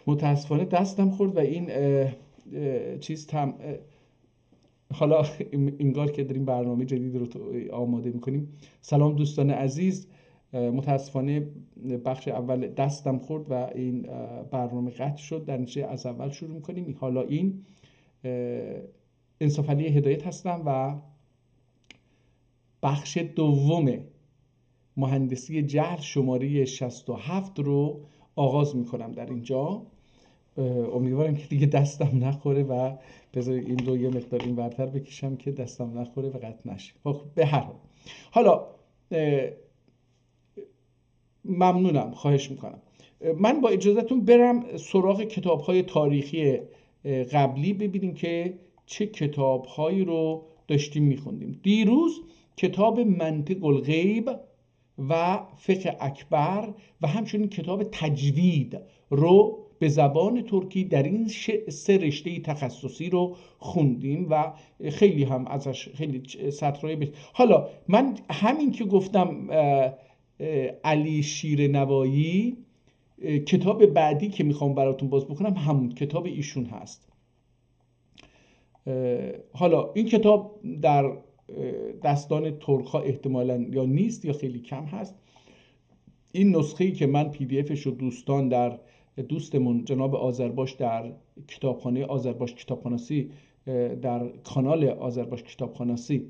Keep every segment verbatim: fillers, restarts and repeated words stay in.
متاسفانه دستم خورد و این، اه، اه، چیز تم-، اه، حالا این-، انگار که داریم برنامهٔ جدید رو تو-، آماده می‌کنیم. سلام دوستان عزیز، اه، متاسفانه بخش اول دستم خورد و این، اه، برنامه قطع شد. در نتیجه از اول شروع می‌کنیم. حالا این، اه، انصافعلی هدایت هستم و بخش دوم مهندسی جهل شمارهٔ شصت و هفت رو آغاز می‌کنم در اینجا. اه، امیدوارم که دیگه دستم نخوره و بذارید این رو یه مقدار این ورتر بکشم که دستم نخوره و قطع نشه. خب، به هر حال. حالا، اه، ممنونم، خواهش می‌کنم. اه، من با اجازه‌تون برم سراغ کتاب‌های تاریخی، اه، قبلی، ببینیم که چه کتاب‌هایی رو داشتیم می‌خوندیم. دیروز کتاب منطق الغیب و فقه اکبر و همچنین کتاب تجوید رو به زبان ترکی در این ش-، سه رشتهٔ تخصصی رو خوندیم و خیلی هم ازش، خیلی چ-، سطرهای بس-، حالا من همین که گفتم، اه، اه، علی شیر نوایی، اه، کتاب بعدی که می‌خوام براتون باز بکنم همون کتاب ایشون هست. اه، حالا این کتاب در، اه، دستان ترک‌ها احتمالاً یا نیست یا خیلی کم هست. این نسخه‌ای که من PDF ش رو دوستان در، دوستمون جناب آذرباش در کتابخانهٔ آذرباش کتابخاناسی، اه، در کانال آذرباش کتابخاناسی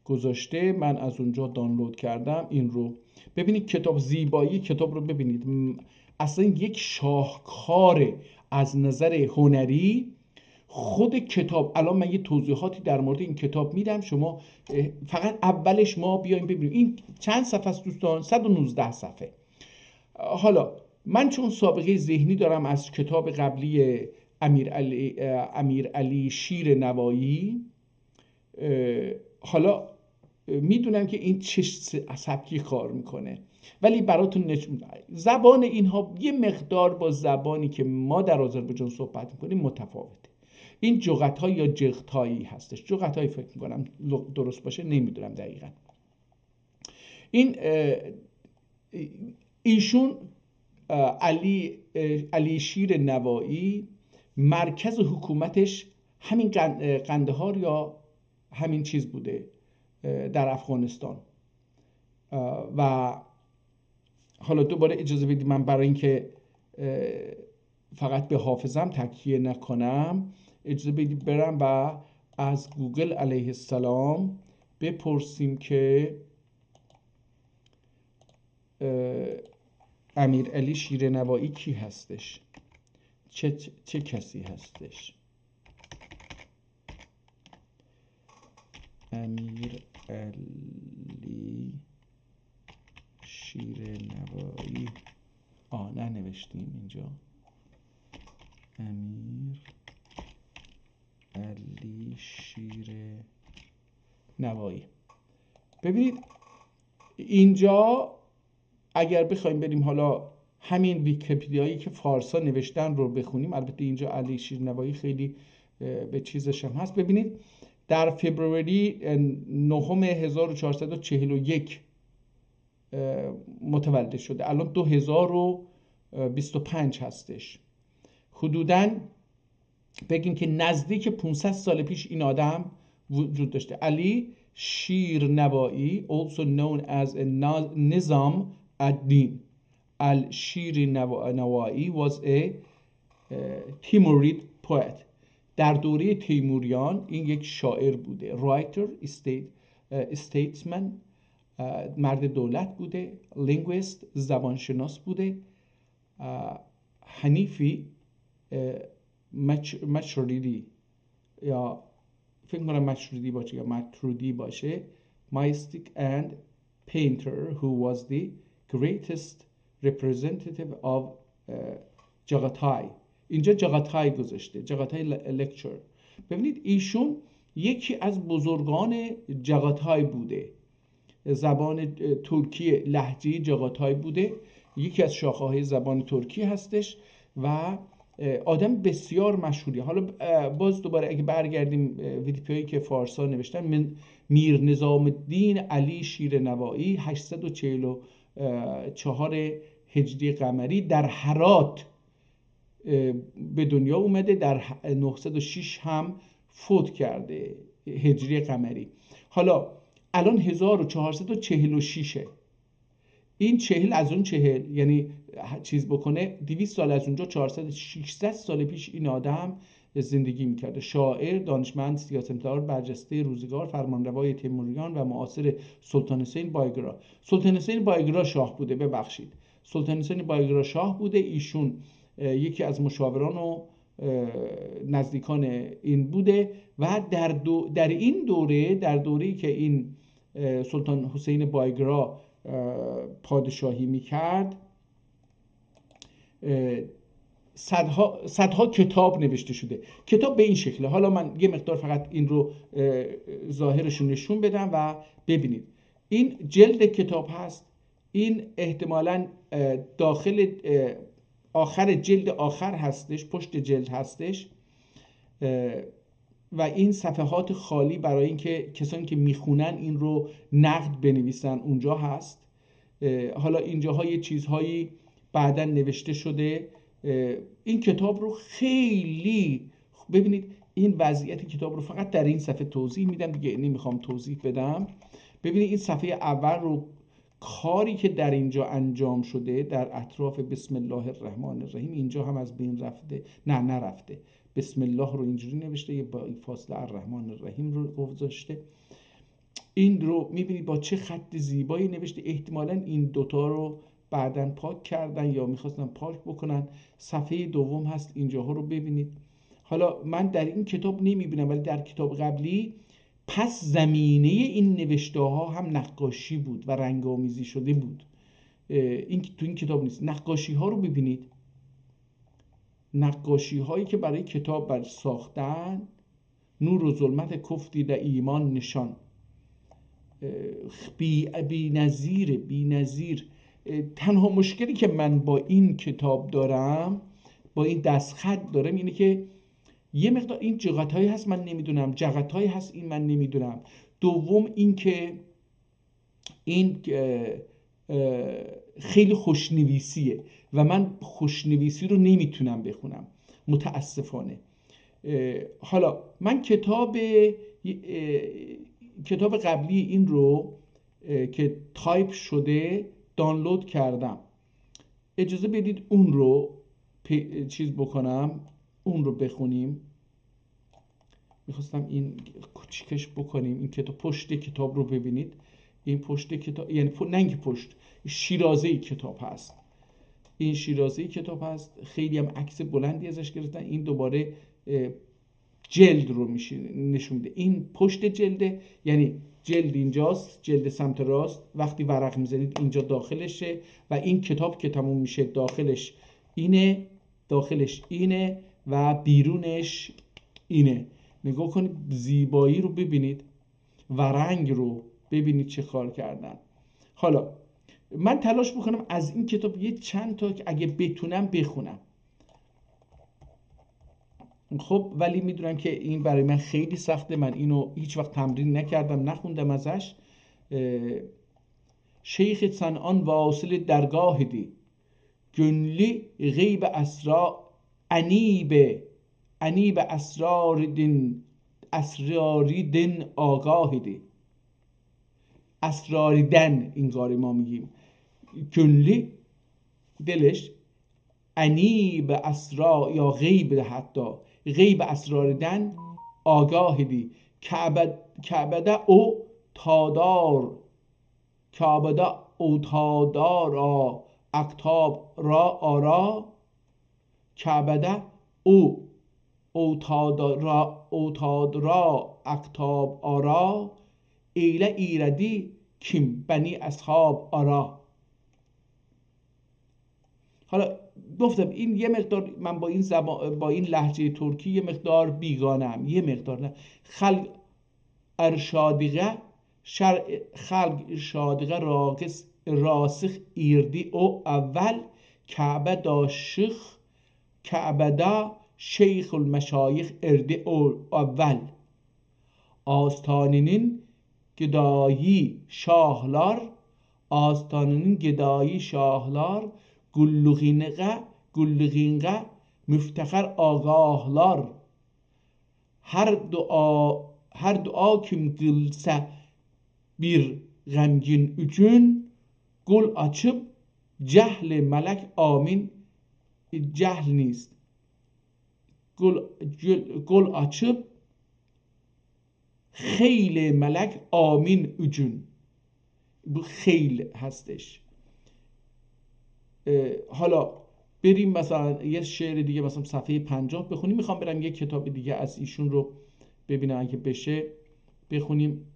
گذاشته، من از اونجا دانلود کردم این رو. ببینید کتاب، زیبایی کتاب رو ببینید. م-، اصلاً یک شاهکار از نظر هنری. خود کتاب، الان من یه توضیحاتی در مورد این کتاب می‌دم، شما، اه، فقط اولش ما بیایم ببینیم. این چند صفحه است دوستان؟ صد و نوزده صفحه. حالا من چون سابقهٔ ذهنی دارم از کتاب قبلی امیر علی، اه، امیر علی شیر نوایی، اه، حالا، اه، می‌دونم که این چه س-، سبکی کار می‌کنه، ولی براتون نشون، زبان اینها یه مقدار با زبانی که ما در آذربایجان صحبت می‌کنیم متفاوته. این جغتای یا جغتایی هستش. جغتای فکر می‌کنم لغ-، درست باشه، نمی‌دونم دقیقاً. این، اه، ایشون، اه، علی، اه، علی شیر نوایی، مرکز حکومتش همین قن-، اه، قندهار یا همین چیز بوده، اه، در افغانستان. اه، و حالا دوباره اجازه بدید من برای اینکه، اه، فقط به حافظم تکیه نکنم، اجازه بدید برم و از گوگل علیه السلام بپرسیم که، اه، امیر علی شیر نوایی کی هستش؟ چه، چه کسی هستش؟ امیر علی شیر نوایی. آه، ننوشتیم اینجا. امیر علی شیر نوایی. ببینید، اینجا اگر بخوایم بریم حالا همین ویکی‌پدیایی که فارسا نوشتن رو بخونیم، البته اینجا علی شیر نوایی خیلی، اه، به چیزش هم هست. ببینید، در فبروری، اه، نهم هزار و چهارصد و چهل و یک، اه، متولد شده. الان دو هزار و بیست و پنج هستش. حدوداً بگیم که نزدیک پونصد سال پیش این آدم وجود داشته. علی شیر نوایی، also known as a Na-، نظام الدین الشیر نوا-، نوایی، was a, uh, Timurid poet. در دورهٔ تیموریان این یک شاعر بوده، writer, state-، اه، statesman، اه، مرد دولت بوده، linguist، زبانشناس بوده، اه، حنیفی، اه، مچ-، مچریدی، یا فکر کنم مچریدی باشه یا مترودی باشه، mystic and painter who was the greatest representative of, اه، جاغاتای. اینجا جاغاتای گذاشته، جاغاتای ل-، lecture. ببینید، ایشون یکی از بزرگان جاغاتای بوده. زبان، اه، ترکی، لهجهٔ جاغاتای بوده، یکی از شاخه‌های زبان ترکی هستش و، اه، آدم بسیار مشهوری. حالا، اه، باز دوباره اگه برگردیم، اه، ویکی‌پدیایی که فارسا نوشتن، من-، میر نظام الدین علی شیر نوایی، هشتصد و چهل و چهار هجری قمری در هرات، اه، به دنیا اومده، در ه-، نهصد و شش هم فوت کرده، هجری قمری. حالا الان هزار و چهارصد و چهل و شش، این چهل از اون چهل، یعنی ه-، چیز بکنه، دویست سال از اونجا، چهارصد، ششصد سال پیش این آدم زندگی می‌کرده. شاعر، دانشمند، سیاستمدار، برجستهٔ روزگار، فرمانروای تیموریان و معاصر سلطان حسین بایگرا. سلطان حسین بایگرا شاه بوده، ببخشید. سلطان حسین بایگرا شاه بوده. ایشون، اه، یکی از مشاوران و، اه، نزدیکان این بوده و در دو-، در این دوره، در دوره‌ای که این، اه، سلطان حسین بایگرا، اه، پادشاهی می‌کرد، اه، صدها، صدها کتاب نوشته شده. کتاب به این شکله. حالا من یه مقدار فقط این رو، اه، ظاهرش رو نشون بدم و ببینید. این جلد کتاب هست. این احتمالاً، اه، داخل، اه، آخر جلد آخر هستش، پشت جلد هستش. اه، و این صفحات خالی برای اینکه کسانی که می‌خونن این رو نقد بنویسن اونجا هست. اه، حالا اینجاها یه چیزهایی بعداً نوشته شده. اه، این کتاب رو خیلی، ببینید، این وضعیت کتاب رو فقط در این صفحه توضیح می‌دم، دیگه نمی‌خوام توضیح بدم. ببینید، این صفحهٔ اول رو، کاری که در اینجا انجام شده در اطراف بسم الله الرحمن الرحیم، اینجا هم از بین رفته، نه، نرفته. بسم الله رو اینجوری نوشته، یه با این فاصله الرحمن الرحیم رو گذاشته. این رو می‌بینید با چه خط زیبایی نوشته. احتمالاً این دوتا رو بعداً پاک کردن یا می‌خواستن پاک بکنن. صفحهٔ دوم هست، اینجاها رو ببینید. حالا من در این کتاب نمی‌بینم، ولی در کتاب قبلی پس زمینهٔ این نوشته‌ها هم نقاشی بود و رنگ‌آمیزی شده بود. اه، این تو این کتاب نیست. نقاشی‌ها رو ببینید. نقاشی‌هایی که برای کتاب بر ساختن، نور و ظلمت کفر دیده ایمان نشان. اه، بی، بی‌نظیره، بی‌نظیر. اه، تنها مشکلی که من با این کتاب دارم، با این دستخط دارم، اینه که یه مقدار این جغتایی هست من نمی‌دونم، جغتایی هست این من نمی‌دونم. دوم اینکه این، اه، اه، خیلی خوشنویسیه و من خوشنویسی رو نمی‌تونم بخونم، متاسفانه. اه، حالا من کتاب، اه، کتاب قبلی این رو، اه، که تایپ شده، دانلود کردم. اجازه بدید اون رو پ-، چیز بکنم، اون رو بخونیم. می‌خواستم این کوچیکش بکنیم، این کتاب، پشت کتاب رو ببینید. این پشت کتاب، یعنی پ-، نه اینکه پشت، شیرازهٔ کتاب هست. این شیرازهٔ کتاب هست. خیلی هم عکس بلندی ازش گرفتن. این دوباره، اه، جلد رو می‌شه نشون می‌ده. این پشت جلده، یعنی جلد اینجاست، جلد سمت راست. وقتی ورق می‌زنید، اینجا داخلشه و این کتاب که تموم می‌شه، داخلش اینه، داخلش اینه و بیرونش اینه. نگاه کنید، زیبایی رو ببینید و رنگ رو ببینید چه کار کردن. حالا من تلاش بکنم از این کتاب یه چند تا که اگه بتونم بخونم. خب، ولی می‌دونم که این برای من خیلی سخته، من اینو هیچ وقت تمرین نکردم، نخوندم ازش. اه، شیخ صنعان واصل درگاهیدی. گؤنلو غیب اسرا-، انیب، انیب اسراریدن، اسراریدن آگاهیدی. اسراریدن، این قاری ما می‌گیم. گؤنلو، دلش، انیب اسرا-، یا غیب ده حتی، غیب اسراریدن آگاهیدی. کعبه، کعبه‌ده او تادار، کعبه‌ده او تادارا اقطاب را آرا، کعبه‌ده او، او تادارا، او تادارا اقطاب آرا، ائیله ایره‌دی کیم بنی اصحاب آرا. حالا گفتم این یه مقدار، من با این زبا-، با این لهجهٔ ترکی یه مقدار بیگانه‌ام، یه مقدار نه. خلق ارشادیغه، شر-، خلق ارشادیغه راقص، راسخ ایردی او اول، کعبه داشیق، کعبه‌ده شیخ المشایخ ایردی او اول. آستانه‌نین گدایی شاهلار، آستانه‌نین گدایی شاهلار، قوللوغینغه، قوللوغینغه مفتخر آگاهلار. هر دعا، هر دعا کیم قیلسا بیر غمگین اوچون، قول آچیب جهل ملک آمین، جهل نیست. قول، قول، قول آچیب خیل ملک آمین اوچون. بو خیل هستش. اه، حالا بریم مثلاً یه شعر دیگه، مثلاً صفحهٔ پنجاه بخونیم. می‌خوام برم یه کتاب دیگه از ایشون رو ببینم اگه بشه بخونیم،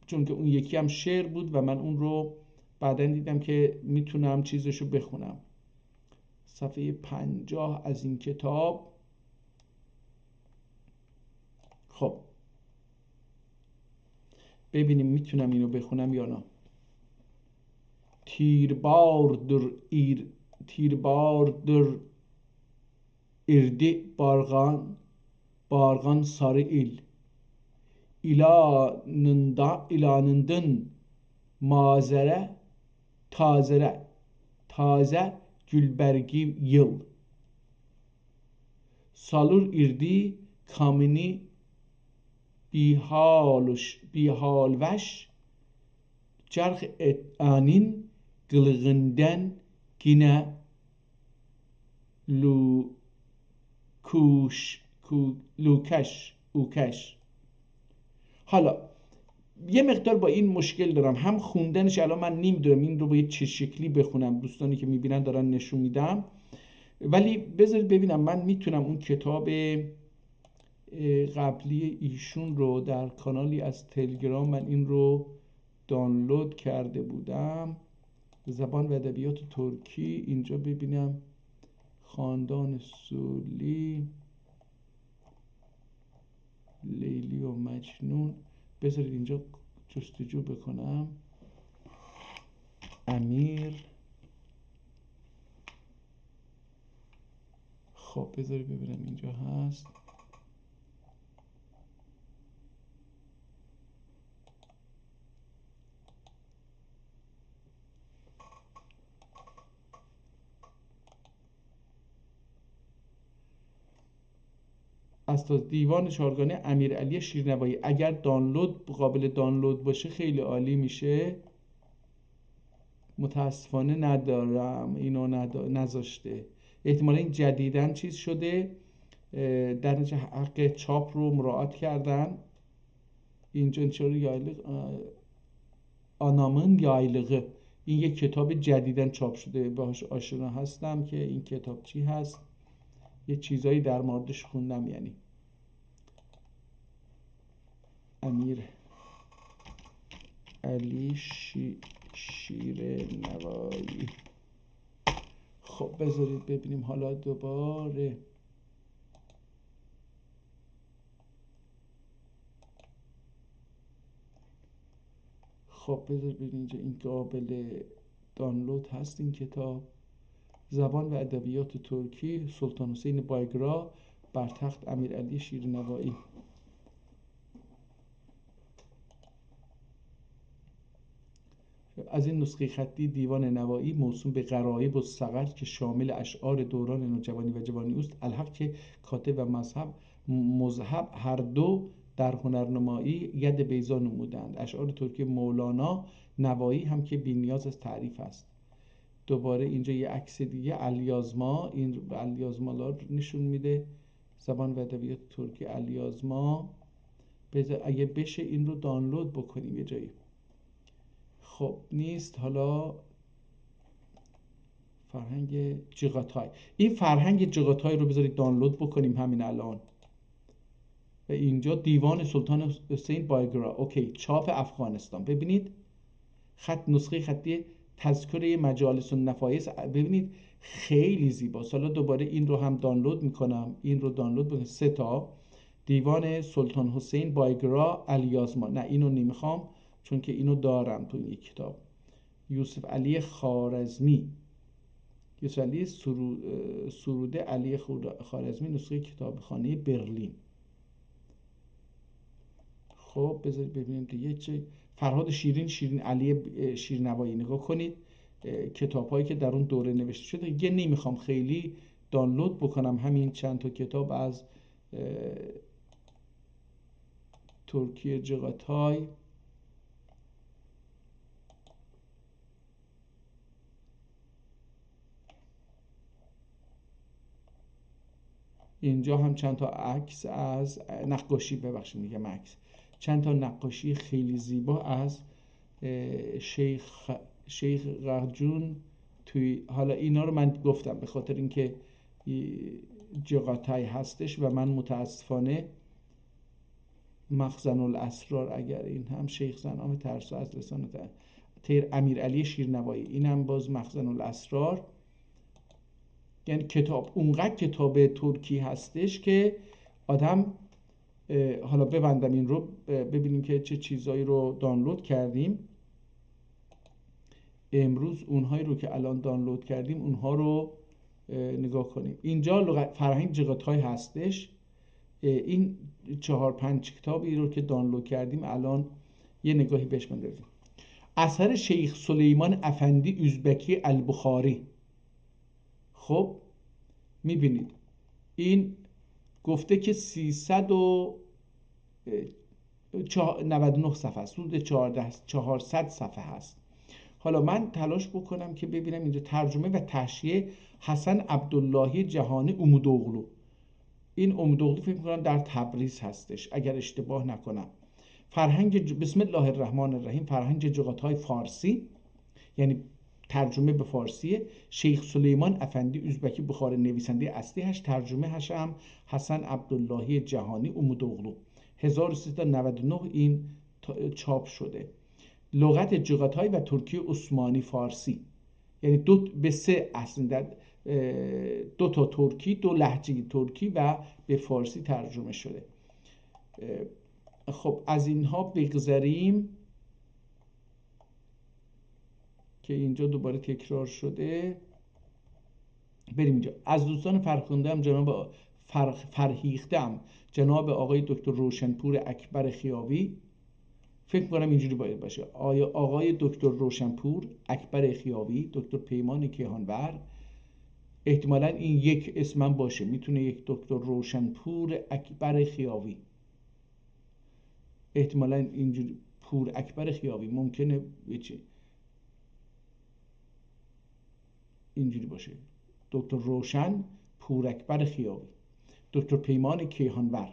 چون که اون یکی هم شعر بود و من اون رو بعداً دیدم که می‌تونم چیزش رو بخونم. صفحهٔ پنجاه از این کتاب. خب، ببینیم می‌تونم اینو بخونم یا نه. تیرباردیر ایر، تیرباردیر ایردی بارغان، بارغان ساری ایل. ایلانیندا، ایلانیندین مازره، تازره، تازه گولبرگی ییل. سالیر ایردی کامینی بی‌حالوش، بی‌حالوش، چرخ ات-، آنین قیلیغیندان گینه لوکوش، کو-، لوکش، اوکش. حالا یه مقدار با این مشکل دارم، هم خوندنش الان من نمی‌دونم این رو باید چه شکلی بخونم، دوستانی که می‌بینن دارن نشون می‌دم، ولی بذارید ببینم من می‌تونم اون کتاب، اه، قبلی ایشون رو در کانالی از تلگرام، من این رو دانلود کرده بودم، زبان و ادبیات ترکی، اینجا ببینم خاندان سولی، لیلی و مجنون. بذارید اینجا جستجو بکنم. امیر. خب، بذارید ببینم اینجا هست. اساس دیوان چهارگانه امیرعلی شیرنوایی. اگر دانلود، قابل دانلود باشه خیلی عالی می‌شه. متاسفانه ندارم، اینو ندا-، نذاشته. احتمالاً این جدیداً چیز شده، اه، در نتیجه حق چاپ رو مراعات کردن. اینجا انتشار یایلیق، اه، آنامین یایلیغی. این یک کتاب جدیداً چاپ شده، باهاش آشنا هستم که این کتاب چی هست. یه چیزایی در موردش خوندم یعنی. امیرعلی شی-، شیرنوایی. خب، بذارید ببینیم حالا دوباره. خب، بذار ببینیم اینجا این قابل دانلود هست این کتاب. زبان و ادبیات ترکی، سلطان حسین بایگرا، بر تخت امیرعلی شیرنوایی. از این نسخهٔ خطی دیوان نوایی موسوم به غرایب الصغر که شامل اشعار دوران نوجوانی و جوانی اوست، الحق که کاتب و مذهب، مذهب هر دو در هنرنمایی ید بیضا نمودند. اشعار ترکی مولانا، نوایی هم که بی‌نیاز از تعریف است. دوباره اینجا یه عکس دیگه، الیازما، این الیازمالار نشون می‌ده. زبان و ادبیات ترکی، الیازما. بذار اگه بشه این رو دانلود بکنیم یه جایی. خب، نیست. حالا فرهنگ جغتای. این فرهنگ جغتای رو بذارید دانلود بکنیم همین الان. و اینجا دیوان سلطان حسین بایگرا. اوکی، چاپ افغانستان. ببینید، خط، نسخهٔ خطی تذکرهٔ مجالس و نفایس. ببینید، خیلی زیباست. حالا دوباره این رو هم دانلود می‌کنم. این رو دانلود بکنم. سه تا. دیوان سلطان حسین بایگرا الیازما. نه، اینو نمی‌خوام، چون که اینو دارم تو این کتاب. یوسف علی خوارزمی. یوسف علی سرو-، اه، سروده علی خور-، خوارزمی، نسخهٔ کتابخانهٔ برلین. خب، بذارید ببینیم دیگه چه. فرهاد شیرین، شیرین علی، اه، شیرنوایی. نگاه کنید، اه، کتاب‌هایی که در اون دوره نوشته شده. دیگه نمی‌خوام خیلی دانلود بکنم همین چند تا کتاب از، اه، ترکی جغتای. اینجا هم چند تا عکس از نقاشی، ببخشید می‌گم عکس، چند تا نقاشی خیلی زیبا از، اه، شیخ، شیخ قرجون توی، حالا اینا رو من گفتم به خاطر اینکه ای-، جغتای هستش و من متاسفانه مخزن الاسرار، اگر این هم شیخ زنام ترسا از لسان ت-، طیر امیرعلی شیرنوایی، اینم باز مخزن الاسرار. یعنی کتاب، اونقدر کتاب ترکی هستش که آدم، اه، حالا ببندم این رو، اه، ببینیم که چه چیزایی رو دانلود کردیم. امروز اونهایی رو که الان دانلود کردیم، اونها رو، اه، نگاه کنیم. اینجا لغت، فرهنگ جغتای هستش. اه، این چهار پنج کتابی رو که دانلود کردیم، الان یه نگاهی بهش بندازیم. اثر شیخ سلیمان افندی ازبکی البخاری. خب، می‌بینید این گفته که سیصد و چه-، نود و نه صفحه است، حدود چهارده، چهارصد صفحه هست. حالا من تلاش بکنم که ببینم اینجا ترجمه و تحشیه حسن عبداللهی جهانی اومودوغلو. این اومودوغلو فکر می‌کنم در تبریز هستش اگر اشتباه نکنم. فرهنگ ج-، بسم الله الرحمن الرحیم، فرهنگ جغتای فارسی، یعنی ترجمه به فارسی، شیخ سلیمان افندی ازبکی بخاری، نویسندهٔ اصلی‌اش، ترجمه‌اش هم حسن عبداللهی جهانی اومودوغلو، هزار و سیصد و نود و نه این تا-، چاپ شده. لغت جغتای و ترکی عثمانی فارسی، یعنی دو، به سه اصل، اه، دو تا ترکی، دو لهجهٔ ترکی و به فارسی ترجمه شده. اه، خب، از اینها بگذریم که اینجا دوباره تکرار شده. بریم اینجا. از دوستان فرخنده هم جناب فرخ-، فرهیخته هم جناب آقای دکتر روشنپور اکبر خیاوی، فکر می‌کنم اینجوری باید باشه. آیا آقای دکتر روشنپور اکبر خیاوی، دکتر پیمان کیهانور، احتمالاً این یک اسمم باشه، می‌تونه یک دکتر روشنپور اکبر خیاوی، احتمالاً اینجوری، پور اکبر خیاوی، ممکنه یه چی اینجوری باشه: دکتر روشن، پور اکبر خیاوی، دکتر پیمان کیهانور،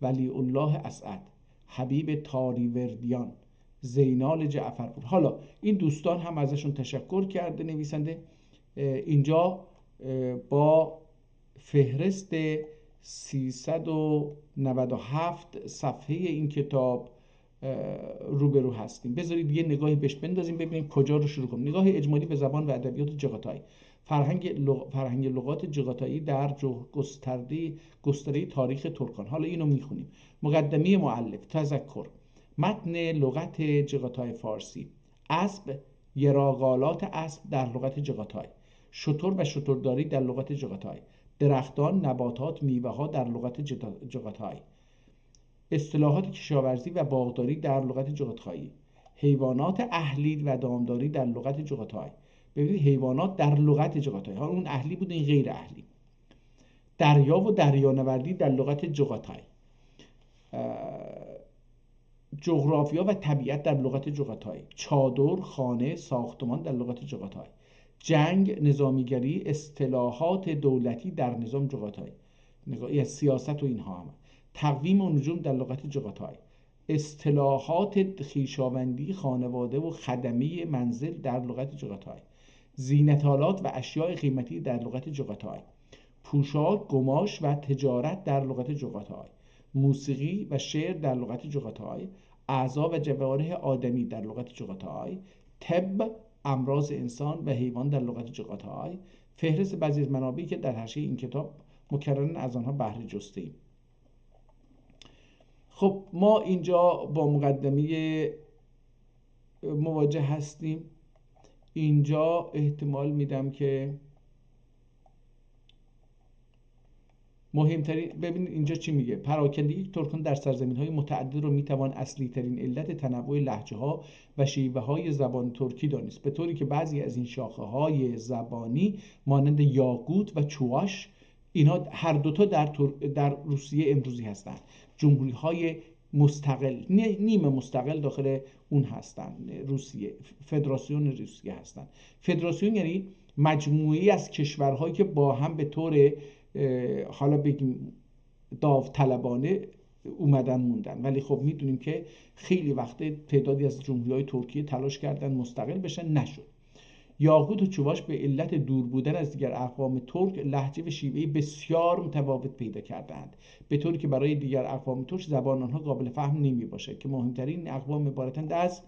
ولی الله اسعد، حبیب تاریوردیان، زینال جعفرپور. حالا این دوستان هم ازشون تشکر کرده نویسنده. اه، اینجا، اه، با فهرست سیصد و نود و هفت صفحهٔ این کتاب، اه، روبرو هستیم. بذارید یه نگاهی بهش بندازیم، ببینیم کجا رو شروع کنیم. نگاه اجمالی به زبان و ادبیات جغتایی. فرهنگ لغ-، فرهنگ لغات جغتایی در جغ-، گستردهٔ، گسترهٔ تاریخ ترکان. حالا اینو می‌خونیم. مقدمهٔ مؤلف، تذکر. متن لغت جغتای فارسی. اسب، یراق‌آلات اسب در لغت جغتای. شتر و شترداری در لغت جغتای. درختان، نباتات، میوه‌ها در لغت جتا-، جغتای. اصطلاحات کشاورزی و باغداری در لغت جغتایی. حیوانات اهلی و دامداری در لغت جغتای. ببینید، حیوانات در لغت جغتای. حالا اون اهلی بود، این غیر اهلی. دریا و دریانوردی در لغت جغتای. اه، جغرافیا و طبیعت در لغت جغتای. چادر، خانه، ساختمان در لغت جغتای. جنگ، نظامیگری، اصطلاحات دولتی در نظام جغتای. نگاه، یا سیاست و اینها هم. تقویم و نجوم در لغت جغتای. اصطلاحات خویشاوندی، خانواده و خدمهٔ منزل در لغت جغتای. زینت‌آلات و اشیاء قیمتی در لغت جغتای. پوشاک، قماش و تجارت در لغت جغتای. موسیقی و شعر در لغت جغتای. اعضا و جوارح آدمی در لغت جغتای. طب، امراض انسان و حیوان در لغت جغتای. فهرست بعضی از منابعی که در حاشیهٔ این کتاب مکرراً از آنها بهره جسته‌ایم. خب، ما اینجا با مقدمهٔ مواجه هستیم. اینجا احتمال می‌دم که مهمترین، ببینید اینجا چی میگه: پراکندگی ترکان در سرزمین‌های متعدد رو می‌توان اصلی‌ترین علت تنوع لهجه‌ها و شیوه‌های زبان ترکی دانست، به طوری که بعضی از این شاخه‌های زبانی مانند یاقوت و چواش اینا هر دوتا در تور-، در روسیه امروزی هستند. جمهوری‌های مستقل، نی-، نیمه مستقل داخل اون هستن، روسیه، فدراسیون روسیه هستن. فدراسیون یعنی مجموعه‌ای از کشورهایی که با هم به طور، اه، حالا بگیم داوطلبانه اومدن موندن. ولی خب می‌دونیم که خیلی وقته تعدادی از جمهوری‌های ترکیه تلاش کردن مستقل بشن، نشد. یاقوت و چوواش به علت دور بودن از دیگر اقوام ترک، لهجه و شیوهٔ بسیار متفاوت پیدا کرده‌اند، به طوری که برای دیگر اقوام ترک زبان آنها قابل فهم نمی‌باشد که مهمترین اقوام عبارتند از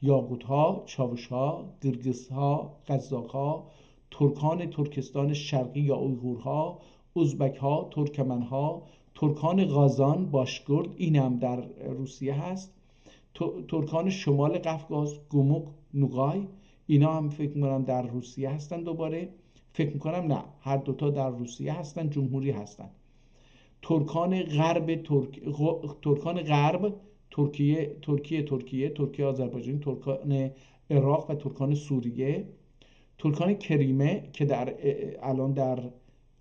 یاقوت‌ها، چاوش‌ها، قیرغیزها، قزاق‌ها، ترکان ترکستان شرقی یا اویغورها، ازبک‌ها، ترکمن‌ها، ترکان قازان، باشقورت، اینم در روسیه هست، تو-، ترکان شمال قفقاز، گوموک، نوقای، اینا هم فکر می‌کنم در روسیه هستن دوباره. فکر می‌کنم نه، هر دوتا در روسیه هستن، جمهوری هستن. ترکان غرب ترک-، غ-، ترکان غرب، ترکیه، ترکیه، ترکیه، ترکیه آذربایجان، ترکان عراق و ترکان سوریه. ترکان کریمه که در، اه، الان در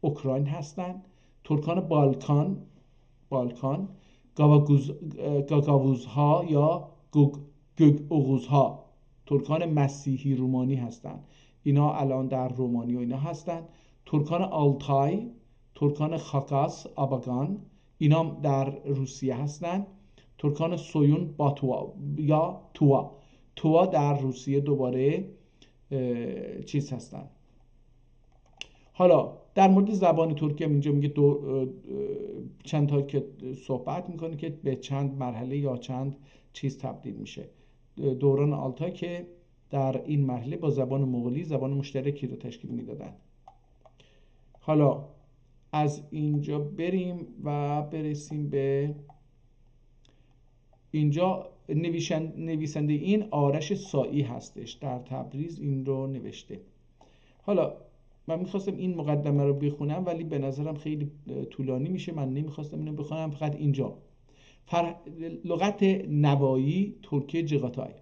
اوکراین هستن. ترکان بالکان، بالکان، گاواگوز-، اه، گاگاووزها یا گوگ-، گوگ‌اوغوزها، ترکان مسیحی رومانی هستن. اینا الان در رومانی و اینا هستن. ترکان آلتای، ترکان خاکاس، آباگان، اینا هم در روسیه هستن. ترکان سویون، باتوا یا توا. توا در روسیه دوباره، اه، چیز هستن. حالا در مورد زبان ترکی هم اینجا میگه دو-، اه، اه، چند تا که صحبت می‌کنه که به چند مرحله یا چند چیز تبدیل می‌شه. اه، دوران آلتای که در این مرحله با زبان مغولی زبان مشترکی رو تشکیل می‌دادن. حالا از اینجا بریم و برسیم به اینجا نویشن-، نویسندهٔ این آرش ساعی هستش، در تبریز این رو نوشته. حالا من می‌خواستم این مقدمه رو بخونم، ولی به نظرم خیلی، اه، طولانی می‌شه، من نمی‌خواستم اینو بخونم. فقط اینجا فر-، لغت نوایی ترکی جغاتای،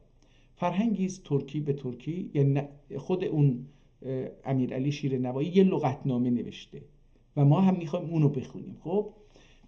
فرهنگی است ترکی به ترکی، یعنی نه-، خود اون، اه، امیرعلی شیر نوایی یه لغتنامه نوشته و ما هم می‌خوایم اونو بخونیم. خب،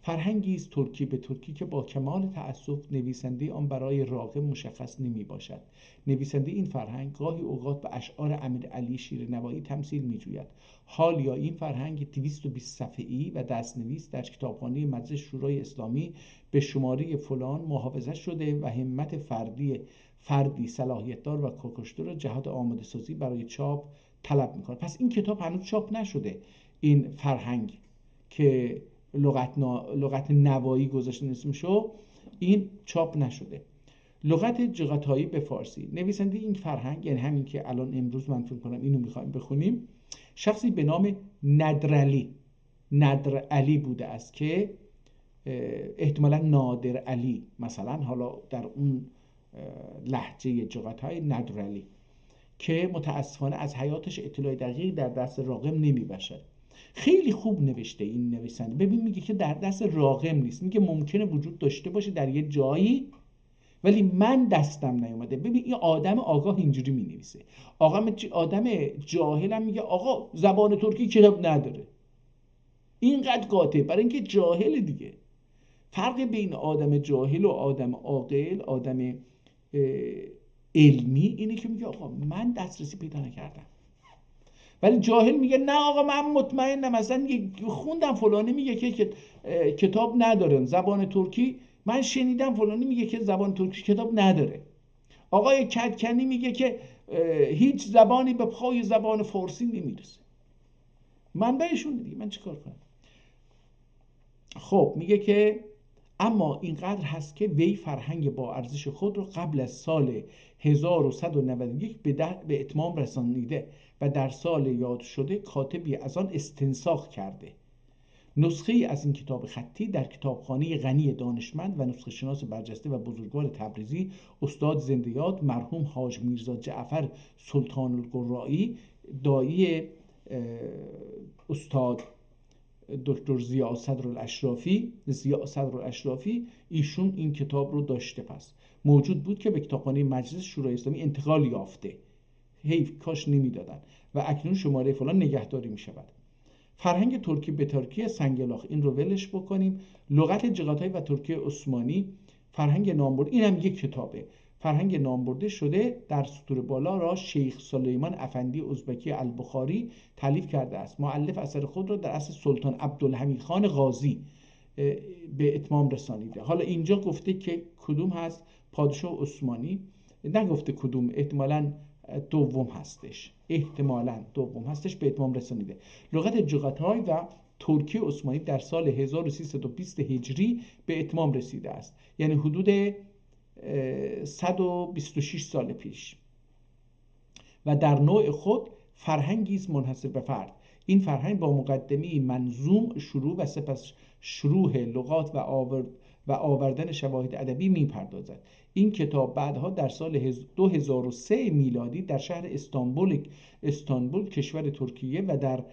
فرهنگی است ترکی به ترکی که با کمال تأسف نویسندهٔ آن برای راغب مشخص نمی‌باشد. نویسندهٔ این فرهنگ گاهی اوقات به اشعار امیرعلی شیر نوایی تمثیل می‌جوید. حالیا این فرهنگ دویست و بیست صفحه‌ای و دست‌نویس در کتابخانهٔ مجلس شورای اسلامی به شمارهٔ فلان محافظت شده و همت فردی، فردی صلاحیت‌دار و کارکشته را جهت آماده‌سازی برای چاپ طلب می‌کند. پس این کتاب هنوز چاپ نشده، این فرهنگ که لغت نا-، لغت نوایی گذاشتن اسمشو، این چاپ نشده. لغت جغاتایی به فارسی. نویسندهٔ این فرهنگ، یعنی همین که الان امروز من فکر کنم اینو می‌خوایم بخونیم، شخصی به نام ندرعلی، ندرعلی بوده است که، اه، احتمالاً نادرعلی، مثلاً حالا در اون، اه، لهجهٔ جغاتای، ندرعلی، که متاسفانه از حیاتش اطلاع دقیقی در دست راغب نمی‌باشد. خیلی خوب نوشته این نویسنده. ببین، میگه که در دست راغب نیست، میگه ممکنه وجود داشته باشه در یه جایی، ولی من دستم نیومده. ببین، این آدم آگاه اینجوری می‌نویسه. آقا م-، آدم جاهلم میگه: «آقا، زبان ترکی کتاب نداره.» اینقدر قاطع، برای اینکه جاهل دیگه. فرق بین آدم جاهل و آدم عاقل، آدم، اه، علمی، اینه که میگه: «آقا، من دسترسی پیدا نکردم.» ولی جاهل میگه: «نه آقا، من مطمئنم، اصلاً یه-، خوندم فلانی میگه که، که، اه، کتاب ندارن زبان ترکی، من شنیدم فلانی میگه که زبان ترکی کتاب نداره.» آقای کدکنی میگه که، اه، هیچ زبانی به پای زبان فارسی نمیرسه. منبعشون دیگه، من چیکار کنم؟ خب، میگه که اما اینقدر هست که وی فرهنگ با ارزش خود را قبل از سال هزار و صد و نود و یک به ده-، به اتمام رسانیده و در سال یاد شده کاتبی از آن استنساخ کرده. نسخه‌ای از این کتاب خطی در کتابخانهٔ غنی دانشمند و نسخه‌شناس برجسته و بزرگوار تبریزی، استاد زنده‌یاد مرحوم حاج میرزا جعفر سلطان‌القرائی، دایی، اه، استاد دکتر ضیاء صدر الاشرافی، ضیاء صدر الاشرافی، ایشون این کتاب رو داشته، پس موجود بود که به کتابخانهٔ مجلس شورای اسلامی انتقال یافته. حیف، کاش نمی‌دادن. و اکنون شمارهٔ فلان نگهداری می‌شود. فرهنگ ترکی به ترکی سنگلاخ، این رو ولش بکنیم. لغت جغتای و ترکی عثمانی، فرهنگ نامبرده، اینم یک کتابه. فرهنگ نامبرده شده، در سطور بالا را شیخ سلیمان افندی ازبکی البخاری تألیف کرده است. مؤلف اثر خود را در عصر سلطان عبدالحمید خان غازی، اه، به اتمام رسانیده. حالا اینجا گفته که کدوم هست؟ پادشاه عثمانی. نگفته کدوم، احتمالاً دوم هستش. احتمالاً دوم هستش، به اتمام رسانیده. لغت جغتای و ترکی عثمانی در سال هزار و سیصد و بیست هجری به اتمام رسیده است. یعنی حدود، اه، صد و بیست و شش سال پیش. و در نوع خود فرهنگی است منحصر به فرد. این فرهنگ با مقدمهٔ منظوم شروع و سپس شروح لغات و آورد-، و آوردن شواهد ادبی می‌پردازد. این کتاب بعدها در سال هز-، دو هزار و سه میلادی در شهر استانبول، استانبول کشور ترکیه و در،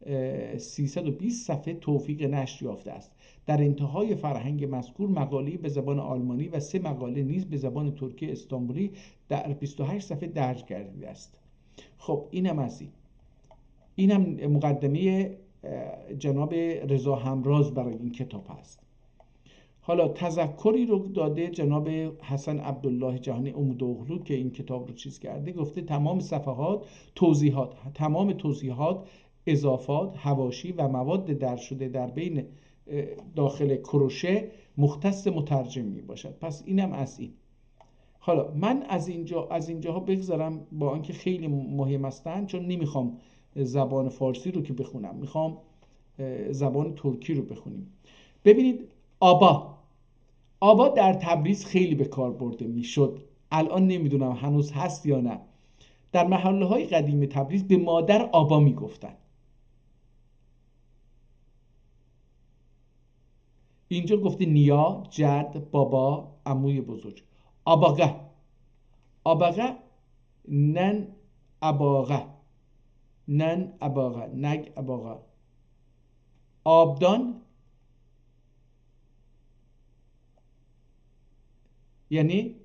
اه، سیصد و بیست صفحه توفیق نشر یافته است. در انتهای فرهنگ مذکور مقاله‌ای به زبان آلمانی و سه مقاله نیز به زبان ترکی استانبولی در بیست و هشت صفحه درج گردیده است. خب، اینم از این. اینم مقدمهٔ، اه، جناب رضا همراز برای این کتاب هست. حالا تذکری رو داده جناب حسن عبدالله جهانی عمودوغلو که این کتاب رو چیز کرده، گفته: «تمام صفحات توضیحات، تمام توضیحات، اضافات، حواشی و مواد درج شده در بین، اه، داخل کروشه مختص مترجم می‌باشد.» پس اینم از این. حالا من از اینجا، از اینجاها بگذرم، با آنکه خیلی مهم هستن، چون نمی‌خوام زبان فارسی رو که بخونم، می‌خوام، اه، زبان ترکی رو بخونیم. ببینید، آبا، آبا در تبریز خیلی به کار برده می‌شد. الان نمی‌دونم هنوز هست یا نه. در محله‌های قدیم تبریز به مادر آبا می‌گفتن. اینجا گفته نیا، جد، بابا، عموی بزرگ. آباغا. آباغا، نن آباغا. نن آباغا، نگ آباغا. آبدان، یعنی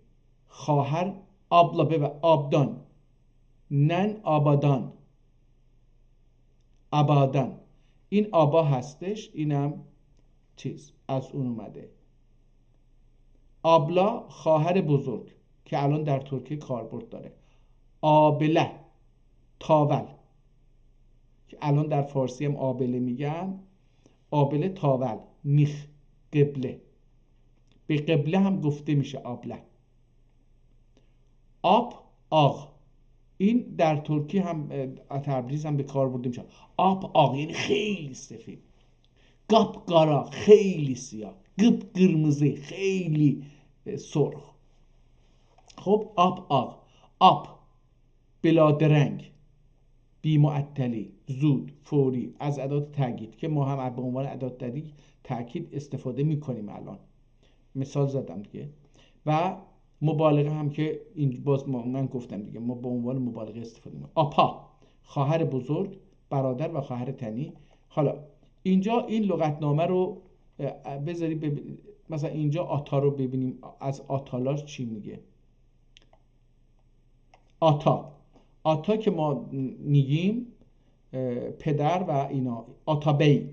خواهر، آبلا، ببه، آبدان. نن آبادان. آبادان. این آبا هستش، اینم چیز، از اون اومده. آبلا، خواهر بزرگ که الان در ترکیه کاربرد داره. آبله، تاول، که الان در فارسی هم آبله می‌گن. آبله، تاول، میخ، قبله. به قبله هم گفته می‌شه آبله. آب آغ. این در ترکی هم، اه، تبریز هم به کار برده می‌شه. آب آغ یعنی خیلی سفید. قاپ‌قارا، خیلی سیاه. قیپ‌قیرمیزی، خیلی، اه، سرخ. خب، آب آغ. آب، بلادرنگ، بی‌معطلی، زود، فوری، از ادات تأکید که ما هم به عنوان ادات تأکید، تأکید استفاده می‌کنیم الان. مثال زدم دیگه. و مبالغه هم که این باز ما، من گفتم دیگه، ما به عنوان مبالغه استفاده می‌کنیم. آپا، خواهر بزرگ، برادر و خواهر تنی. حالا اینجا این لغتنامه رو، اه، بذاری بب-، مثلاً اینجا آتا رو ببینیم، از آتالار چی میگه. آتا. آتا که ما می‌گیم، اه، پدر و اینا. آتابی،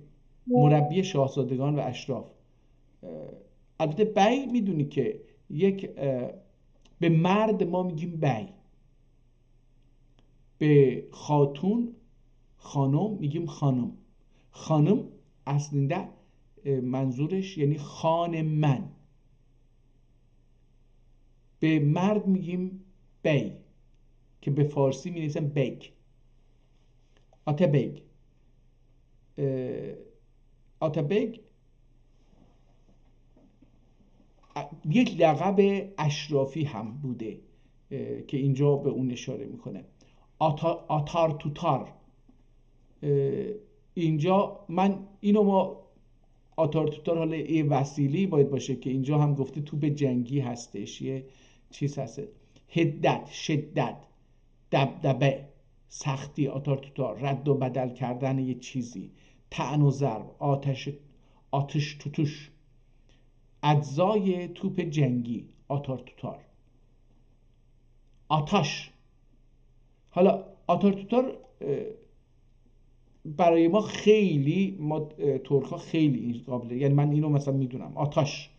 مربی شاهزادگان و اشراف. اه، البته بی می‌دونی که یک، اه، به مرد ما می‌گیم بی، به خاتون، خانم، می‌گیم خانم. خانم اصلینده، اه، منظورش یعنی خان من. به مرد می‌گیم بی، که به فارسی می‌نویسن بیگ. آتابیگ. اه، آتابیگ، اه، یک لقب اشرافی هم بوده، اه، که اینجا به اون اشاره می‌کنه. آتا-، آتار توتار. اه، اینجا من اینو ما آتار توتار، حالا یه وسیله‌ای باید باشه که اینجا هم گفته توپ جنگی هستش، یه چیز هست. حدت، شدت، دبدبه، سختی، آتار توتار، رد و بدل کردن یه چیزی، طعن و ضرب، آتش، آتش توتوش، اجزای توپ جنگی، آتار توتار. آتاش. حالا آتار توتار، اه، برای ما خیلی، ما، اه، ترک‌ها خیلی این قابل، یعنی من اینو مثلاً می‌دونم، آتاش.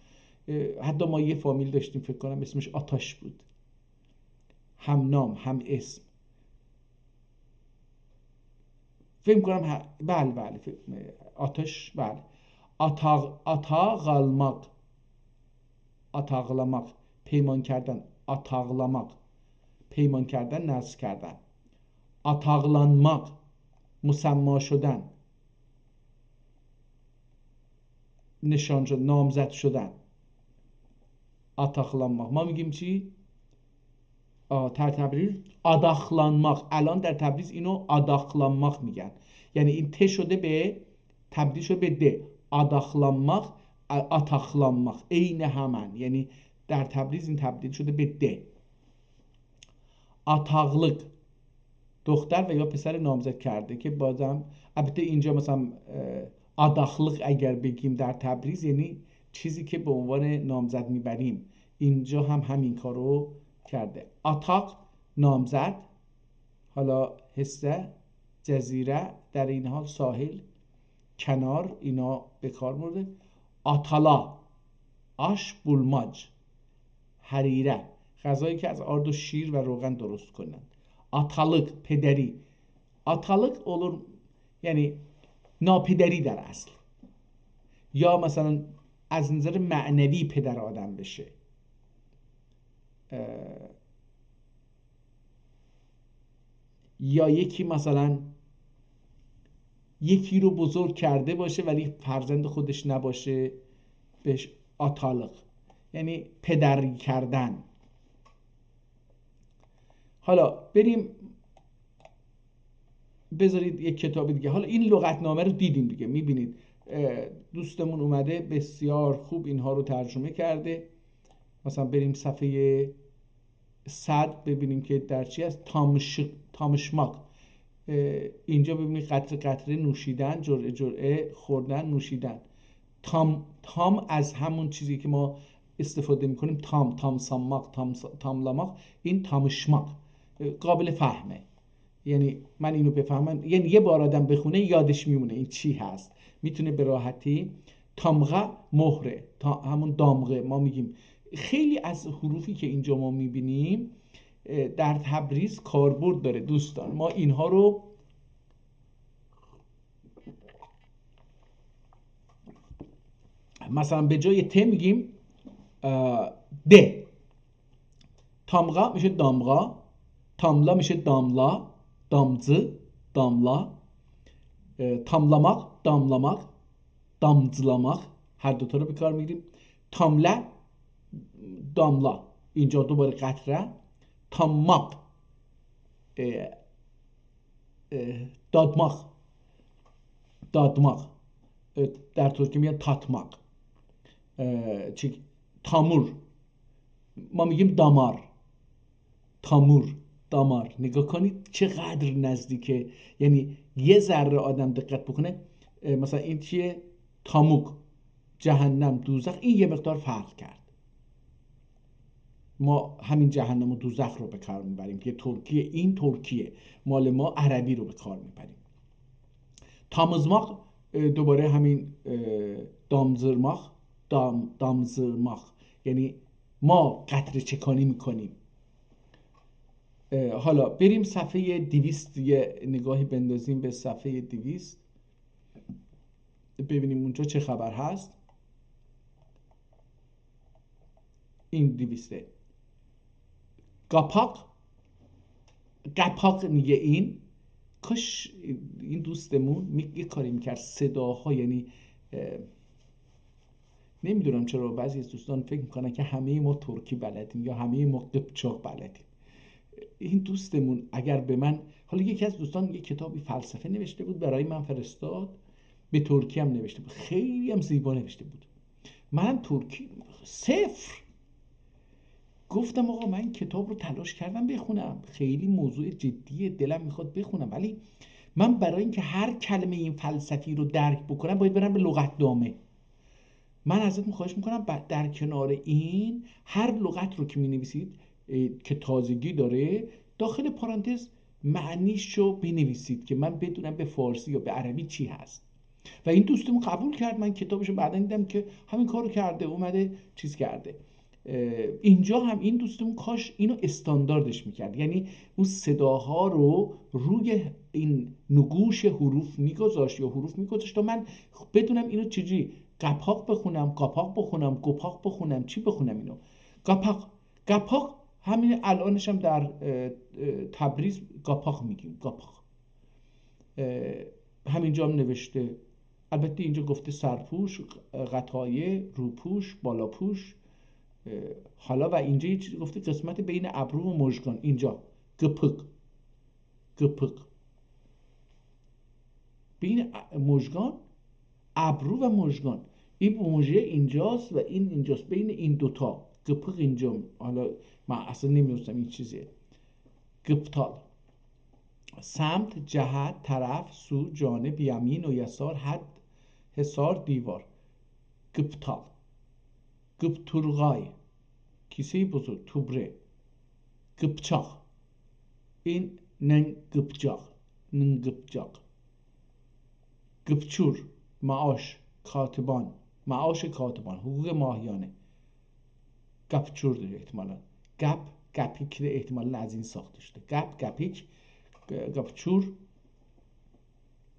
اه، حتی ما یه فامیل داشتیم، فکر کنم اسمش آتاش بود. هم نام، هم اسم. فکر کنم ه-، بله، بله، فکر-، آتاش، بله. آتاق-، آتاق آلماق. آتاقلاماق، پیمان کردن، آتاقلاماق، پیمان کردن، نذر کردن. آتاقلانماق، مسمی شدن، نشان شد، نامزد شدن. آتاقلانماق. ما می‌گیم چی؟ آه، در تبریز آداخلانماق. الان در تبریز اینو آداخلانماق می‌گن. یعنی این ت شده به، تبدیل شده به د. آداخلانماق، آ-، آتاخلانماق. عین همن. یعنی در تبریز این تبدیل شده به د. آتاقلیق. دختر و یا پسر نامزد کرده که بازم، البته اینجا مثلاً، اه، آداخلیق اگر بگیم در تبریز، یعنی چیزی که به عنوان نامزد می‌بریم، اینجا هم همین کارو کرده. آتاق، نامزد، حالا حصه، جزیره، در این حال ساحل، کنار، اینا به کار برده. آتالا، آش بولماج، هریره، غذایی که از آرد و شیر و روغن درست کنند. آتالیق، پدری. آتالیق اولور، یعنی ناپدری در اصل. یا مثلاً از نظر معنوی پدر آدم بشه. اه، یا یکی مثلاً یکی رو بزرگ کرده باشه ولی فرزند خودش نباشه، بهش آتالیق، یعنی پدری کردن. حالا بریم، بذارید یک کتاب دیگه. حالا این لغتنامه رو دیدیم دیگه، می‌بینید، اه، دوستمون اومده بسیار خوب اینها رو ترجمه کرده. مثلاً بریم صفحهٔ صد، ببینیم که در چی است. تامش-، تامشماق. اه، اینجا ببینید، قطره قطره نوشیدن، جرعه جرعه خوردن، نوشیدن. تام، تام از همون چیزی که ما استفاده می‌کنیم، تام، تامسانماق، تامس-، تاملاماق، این تامشماق. اه، قابل فهمه. یعنی من اینو بفهمم، یعنی یه بار آدم بخونه یادش میمونه این چی هست، می‌تونه به راحتی. تامغا مهره، تا-، همون دامغه ما می‌گیم. خیلی از حروفی که اینجا ما می‌بینیم، اه، در تبریز کاربرد داره دوستان. ما اینها رو مثلاً به جای ت می‌گیم، اه، د. تامغا می‌شه دامغا، تاملا می‌شه داملا، دامجی، داملا، اه، تاملاماق، داملاماق، دامجیلاماق، هر دوتا رو به کار می‌گیریم. تامله، داملا، اینجا دوباره قطره، تامماق، اه، اه، دادماق، دادماق، اه، در ترکی می‌گن تاتماق، اه، چی-، تامور، ما می‌گیم دامار، تامور، دامار. نگاه کنید چقدر نزدیکه، یعنی یه ذره آدم دقت بکنه، اه، مثلاً این چیه؟ تاموک، جهنم، دوزخ، این یه مقدار فرق کرد. ما همین جهنم و دوزخ رو به کار می‌بریم که ترکیه، این ترکیه، مال ما عربی رو به کار می‌بریم. تامیزماق، اه، دوباره همین، اه، دامزیرماق، دام-، دامزیرماق. یعنی ما قطره چکانی می‌کنیم. اه، حالا بریم صفحهٔ دویست، یه نگاهی بندازیم به صفحهٔ دویست. ببینیم اونجا چه خبر هست. این دویسته. قاپاق، قاپاق میگه این. کاش این دوستمون می-، یه کاری می‌کرد، صداها، یعنی، اه، نمی‌دونم چرا بعضی از دوستان فکر می‌کنن که همهٔ ما ترکی بلدیم یا همهٔ ما قیپچاق بلدیم. این دوستمون اگر به من، حالا یکی از دوستان یک کتابی فلسفه نوشته بود، برای من فرستاد، به ترکی هم نوشته بود، خیلی هم زیبا نوشته بود. منم ترکی صفر. گفتم: «آقا، من این کتاب رو تلاش کردم بخونم، خیلی موضوع جدیه، دلم می‌خواد بخونم، ولی من برای اینکه هر کلمهٔ این فلسفی رو درک بکنم، باید برم به لغتنامه.» من ازتون خواهش می‌کنم، ب-، در کنار این، هر لغت رو که می‌نویسید، اه، که تازگی داره، داخل پرانتز معنیشو بنویسید که من بدونم به فارسی یا به عربی چی هست. و این دوستم قبول کرد، من کتابشو بعداً دیدم که همین کارو کرده، اومده چیز کرده. اه، اینجا هم این دوستم کاش اینو استانداردش می‌کرد، یعنی اون صداها رو روی این نقوش حروف می‌گذاشت یا حروف می‌گذاشت تا من بدونم اینو چجوری قپاق بخونم، قاپاق بخونم، گپاق بخونم، چی بخونم اینو. قاپاق، قاپاق همین الانش هم در، اه، اه، تبریز قاپاق می‌گیم، قاپاق. اه، همینجا هم نوشته، البته اینجا گفته سرپوش، غطایه، روپوش، بالاپوش. اه، حالا و اینجا یه چیزی گفته قسمت بین ابرو و مژگان، اینجا قیپیق، قیپیق. بین ا-، مژگان، ابرو و مژگان. این مژه اینجاست و این اینجاست، بین این دوتا. قیپیق اینجا، حالا من اصلاً نمی‌دونستم این چیزیه. قیپتال. سمت، جهت، طرف، سو، جانب، یمین و یسار، حد، حصار، دیوار. قیپتال. قیپتورغای. کیسهٔ بزرگ، توبره. قیپچاق. این نن قیپچاق. نن قیپچاق. قیپچور، معاش، کاتبان، معاش کاتبان، حقوق ماهیانه. قاپچوردور احتمالاً. قپ، قپیک ده احتمالاً از این ساخته شده. قپ، قپیک، ق-، قاپچور،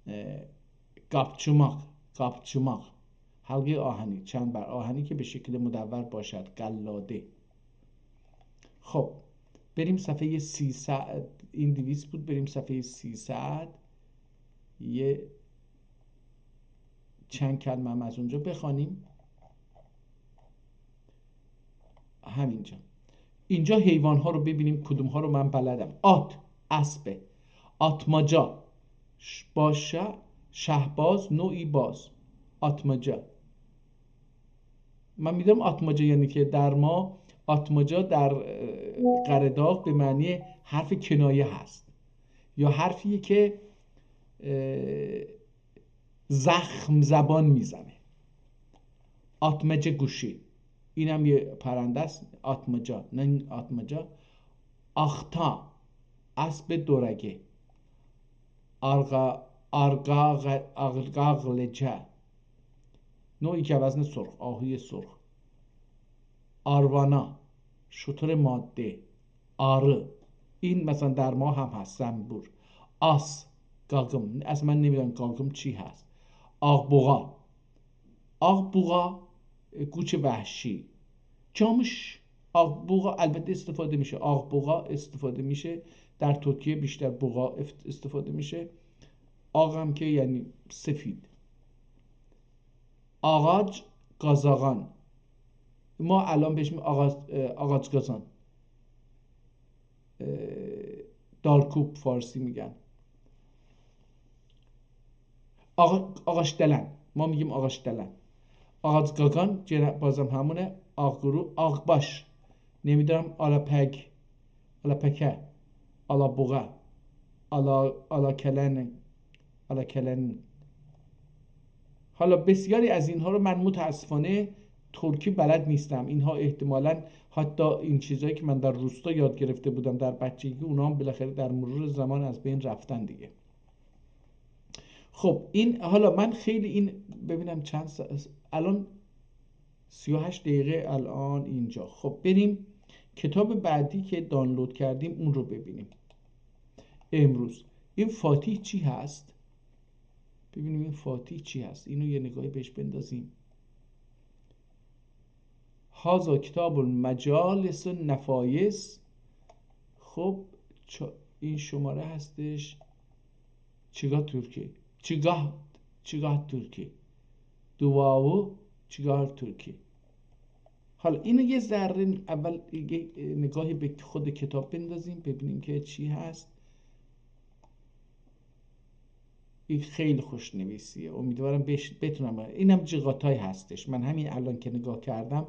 اه، قاپچیماق، قاپچیماق. حلقهٔ آهنی، چنبر آهنی که به شکل مدور باشد، قلاده. خب، بریم صفحهٔ سیصد، این دویست بود، بریم صفحهٔ سیصد. یه چند کلمه هم از اونجا بخوانیم. همینجا. اینجا حیوان‌ها رو ببینیم، کدوم‌ها رو من بلدم. آت، اسبه. آتماجا، ش-، با ش، شهباز، نوعی باز. آتماجا. من می‌دونم آتماجا یعنی که در ما، آتماجا در، اه، قره‌داغ به معنی حرف کنایه هست. یا حرفی که، اه، زخم زبان می‌زنه. آتماجا گوشی. اینم یه پرنده است. آتماجا. نه آتماجا. آختا. اسب دورگه. آرقا، آرقاق، آرقاقلجه. نوعی که وزن سرخ، آهوی سرخ. آروانا، شتر ماده. آری. این مثلاً در ما هم هست، زنبور. آس، قاقیم. اصلاً من نمی‌دونم قاقیم چی هست. آغ‌بوغا. آغ‌بوغا، اه، قوچ وحشی. کاموش، آغ‌بوغا البته استفاده می‌شه. آغ‌بوغا استفاده می‌شه. در ترکیه بیشتر بوغا اف-، استفاده می‌شه. آغ هم که یعنی سفید. آغاج قازاغان. ما الان بهش می‌گیم آغاج، اه، آغاج قازان. اه، دارکوب فارسی می‌گن. آغا-، آغاج دلن. ما می‌گیم آغاج دلن. آغاج قاقان، گئنه بازم همونه. آغ‌قورو، آغ‌باش. نمی‌دونم، آلاپگ. آلاپکه، آلابوغا، آلا، آلاکلن، آلاکلن. حالا بسیاری از اینها رو من متاسفانه ترکی بلد نیستم. اینها احتمالاً حتی این چیزایی که من در روستا یاد گرفته بودم در بچگی، اونا هم بالاخره در مرور زمان از بین رفتن دیگه. خب، این حالا من خیلی این، ببینم چند سا-، الان سی و هشت دقیقه الان اینجا. خب، بریم کتاب بعدی که دانلود کردیم اون رو ببینیم امروز. این فاتیح چی هست؟ ببینیم این فاتیح چی هست، اینو یه نگاهی بهش بندازیم. هذا کتاب مجالس النفایس. خب، چا-، این شماره هستش. چیگاه تورکی. چیگاه، چیگاه تورکی. دواوو چیگاه تورکی. حالا اینو یه ذره اول یه نگاهی به خود کتاب بندازیم، ببینیم که چی هست. این خیلی خوشنویسیه. امیدوارم بش-، بتونم. اینم جیغاتای هستش. من همین الان که نگاه کردم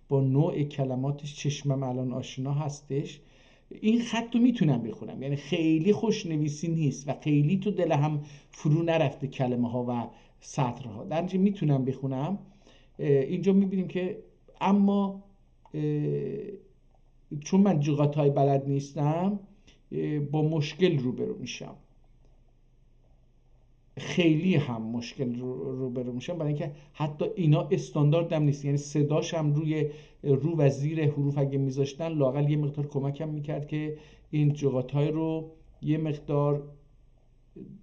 با نوع کلماتش چشمم الان آشنا هستش. این خط رو می‌تونم بخونم، یعنی خیلی خوشنویسی نیست و خیلی تو دل هم فرو نرفته کلمه ها و سطرها، در نتیجه می‌تونم بخونم. اه، اینجا می‌بینیم که اما، اه، چون من جیغاتای بلد نیستم، اه، با مشکل روبرو می‌شم. خیلی هم مشکل رو، روبرو می‌شم، برای اینکه حتی اینا استاندارد هم نیست، یعنی صداش هم روی، رو و زیر حروف اگه می‌ذاشتن، لااقل یه مقدار کمکم می‌کرد که این جغاتای رو یه مقدار،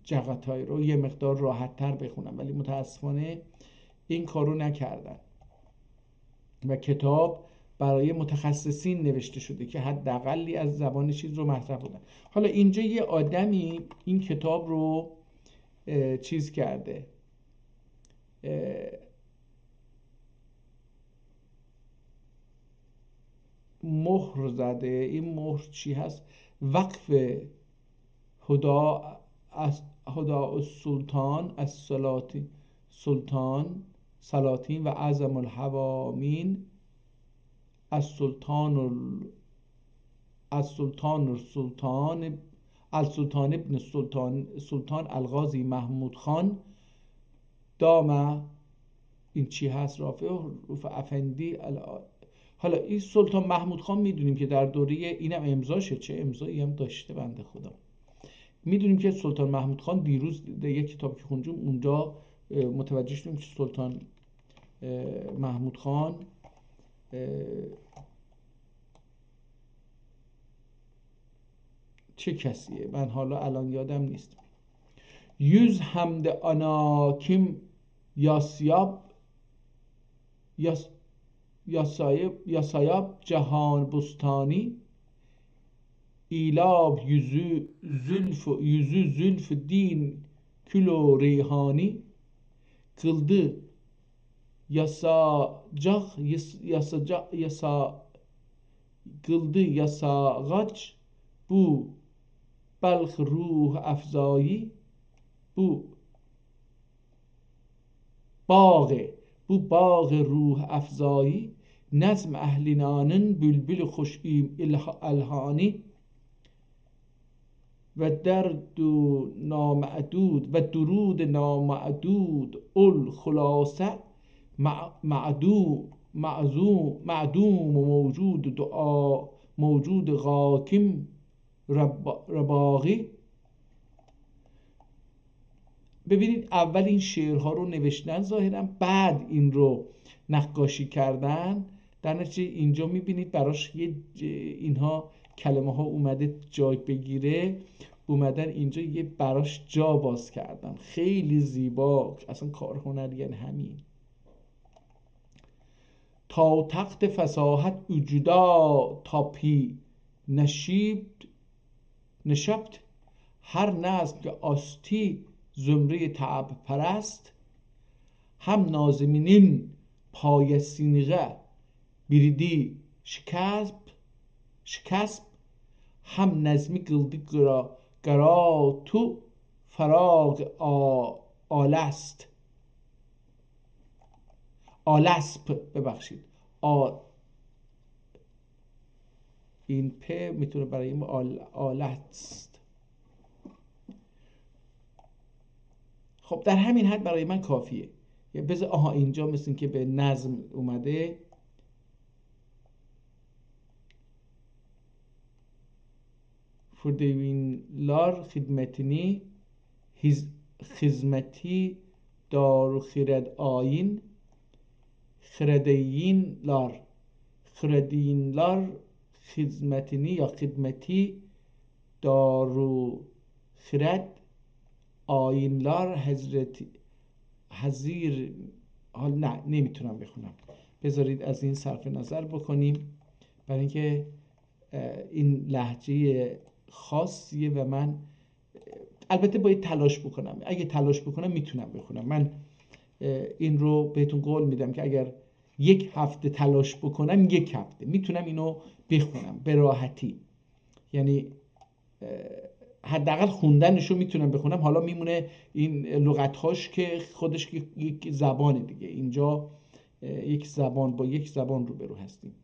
جغاتای رو یه مقدار راحت‌تر بخونم، ولی متاسفانه این کارو نکردن و کتاب برای متخصصین نوشته شده که حداقلی از زبان چیز رو مطرح بودن. حالا اینجا یه آدمی این کتاب رو، اه، چیز کرده، اه، مهر زده. این مهر چی هست؟ وقف هدا، هدا السلطان، السلاطین، سلطان، سلاطین و اعظم الحوامین، السلطان ال-، السلطان السلطان، السلطان ابن سلطان، سلطان القاضی محمود خان، دام، این چی هست؟ رافع رفعت افندی ال-، حالا این سلطان محمود خان می‌دونیم که در دورهٔ، اینم امضاشه، چه امضایی هم داشته بنده خدا. می‌دونیم که سلطان محمود خان دیروز در یک کتاب که خوندیم اونجا، اه، متوجه شدیم که سلطان، اه، محمود خان، اه، چه کسیه؟ من حالا الان یادم نیست. یوز حمد آناکیم یاسیاب، یاس-، یاسایب، یاسایاب جهان بستانی، ایلاب یوزو زلف، یوزو زلف دین کل و ریحانی، قیلدی یاساجاق، یاس-، یاساجا-، یاسا-، قیلدی یاساغاج بو بلخ روح‌افزایی، بو باغ، بو باغ روح‌افزایی، نظم اهلینانین بولبول خوش ایم-، الح-، الحانی، و درد نامعدود، و درود نامعدود، الخلاصه مع-، معدو-، معزو-، معدوم و موجود دعا، موجود حاکم ربا-، رباغی. ببینید، اول این شعرها رو نوشتن ظاهراً، بعد این رو نقاشی کردن. در نتیجه اینجا می‌بینید براش یه ج-، اینها، کلمه‌ها اومده جای بگیره، اومدن اینجا یه براش جا باز کردن. خیلی زیبا، اصلاً کار هنری یعنی همین. تا تخت فصاحت او جدا تاپی نشیبد، نشبد، هر نظم که آستی زمرهٔ طبع‌پرست، هم ناظمینین پایه سینیغه بیریدی شکسب، شکسب، هم نظمی قیلدی قرا، قرا تو فراق آ، آلست. آلسپ، ببخشید. آ، این پ می‌تونه برای ما آل-، آلست. خب، در همین حد برای من کافیه. یه بذار، آها، اینجا مثل که به نظم اومده. فردوینلار خدمتینی، هیز-، خدمتی دار و خرد آیین، خردینلار، خردینلار خدمتینی یا خدمتی دار و خرد آیینلار حضرت، حضیر، حال نه، نمی‌تونم بخونم. بذارید از این صرف نظر بکنیم، برای اینکه، اه، این لهجهٔ خاصیه و من، اه، البته باید تلاش بکنم. اگه تلاش بکنم می‌تونم بخونم. من، اه، این رو بهتون قول می‌دم که اگر یک هفته تلاش بکنم، یک هفته می‌تونم اینو بخونم به راحتی. یعنی، اه، حداقل خوندنش رو می‌تونم بخونم. حالا میمونه این لغت‌هاش که خودش یک، یک زبان دیگه. اینجا، اه، یک زبان، با یک زبان روبرو هستیم.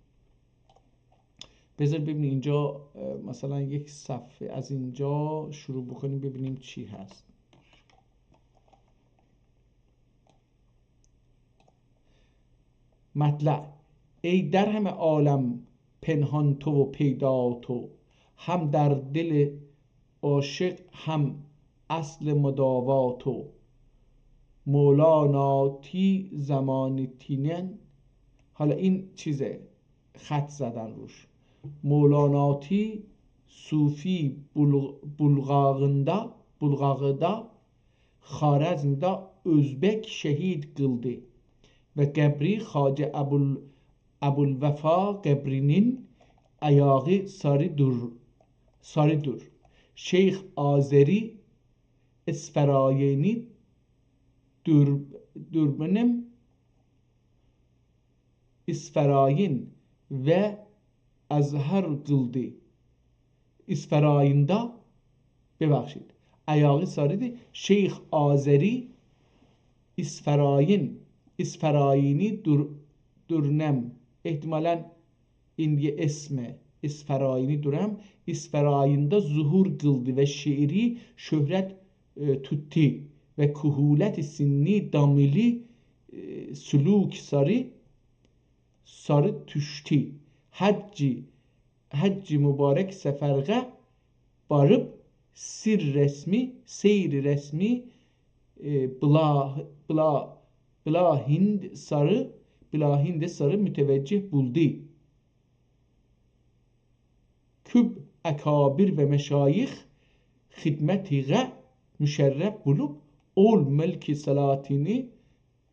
بذار ببینیم اینجا، اه، مثلاً یک صفحه از اینجا شروع بکنیم، ببینیم چی هست. مطلع: ای در همه عالم پنهان تو و پیدا تو، هم در دل عاشق هم اصل مداوات و مولاناتی زمانتینن. حالا این چیزه، خط زدن روش. مولاناتی صوفی بلغ-، بلغاغیندا، بلغاغیدا، خوارزمده اؤزبک شهید قیلدی و قبری خواجه ابول-، ابوالوفا قبری‌نین آیاغی ساری‌دور، ساری‌دور. شیخ آذری اصفراینی دور-، دوربینیم اصفراین و ازهر قیلدی. اصفرایندا، ببخشید، آیاغی ساری‌دی. شیخ آذری اصفراین، اصفراینی دور-، دورنم. احتمالاً ایندی اسمه اصفراینی دورم، اصفرایندا ظهور قیلدی و شعری شهرت، ائ، توتدو و کهولت سنی دامیلی، ائ، سلوک ساری، ساری توشدو. حجی، حجی مبارک سفرغه باریب سیر رسمی، سیر رسمی، ائ، بلا، بلا، بلا هند ساری، بلا هند ساری متوجه بولدو. کوب اکابر و مشایخ خدمتیغه مشرف بولوب، اول ملک سلاطینی،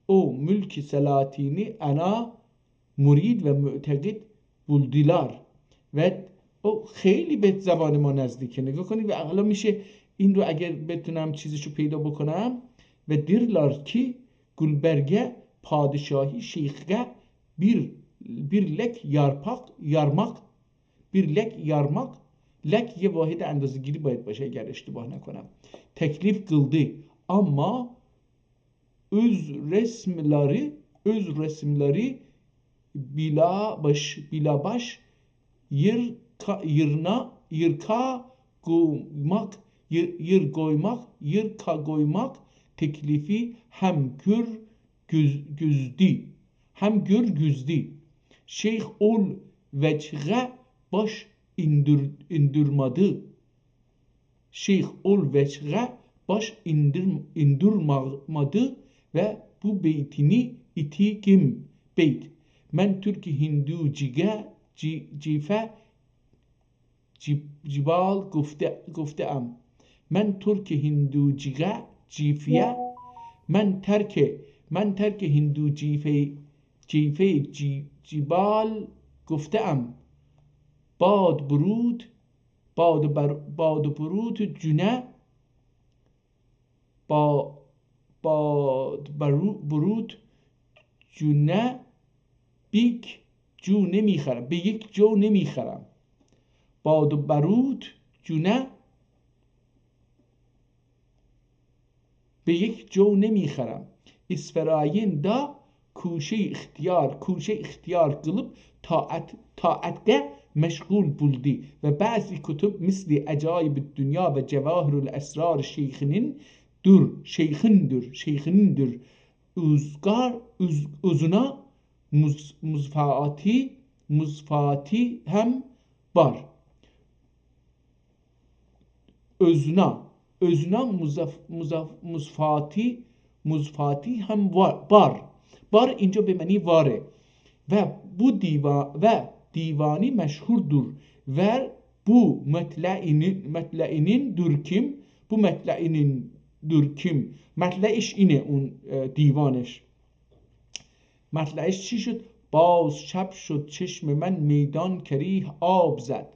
او ملک سلاطینی انا مرید و معتقد بولدولار. و او خیلی به زبان ما نزدیکه. نگاه کنید، و حالا می‌شه این رو اگر بتونم چیزشو پیدا بکنم، و دیرلار کی، گلبرگه پادشاهی شیخه بیر، بیر لک یارپاق، یارماق، بیر لک یارماق، لک یه واحد اندازه‌گیری باید باشه اگر اشتباه نکنم، تکلیف قیلدی. اما اؤز رسملری، اؤز رسملری بیلا باش، بیلا باش، ییرکا، ییرنا، ییرکا قویماق، ییر، ییر قویماق، ییرکا قویماق تکلیفی هم گور گوز-، گوزدو، هم گور گوزدو. شیخ اول وجهه باش ایندیر-، ایندیرمادی. شیخ اول وجهه باش ایندیر-، ایندیرمادی و بو بیتینی ایتیگیم بیت. من ترک هندو جیگه، جی-، جیفه، جی-، جیبال گفته، گفته‌ام. من ترک هندو جیگه، جیفیه، من ترک، من ترک هندو جیفه، جیفه، جی-، جیبال گفته‌ام. باد برود، باد بر-، باد برود جونه، با-، باد برو-، برود جونه بیک جو نمی‌خرم، به یک جو نمی‌خرم. باد برود جونه به یک جو نمی‌خرم. اصفرایندا کوشه اختیار، کوشه اختیار قیلیب طاعت، طاعتده مشغول بولدو و بعضی کتب مثل عجایب الدنیا و جواهر الاسرار شیخینین دور، شیخیندیر، شیخیندیر. اوزگار، اوز-، اوزونا مز-، مزفاتی، مزفاتی هم بار. اؤزونا، اؤزونا مضاف-، مضاف-، مضافاتی، مضافاتی هم وار، بار. بار اینجا به معنی واره. و بو دیوا-، و دیوانی مشهوردور. و بو مطلعینین، مطلعینین دورکیم، بو مطلعینین دورکیم. مطلعش اینه اون، ائ، دیوانش. مطلعش چی شد؟ باز شب شد، چشم من میدان کریه آب زد.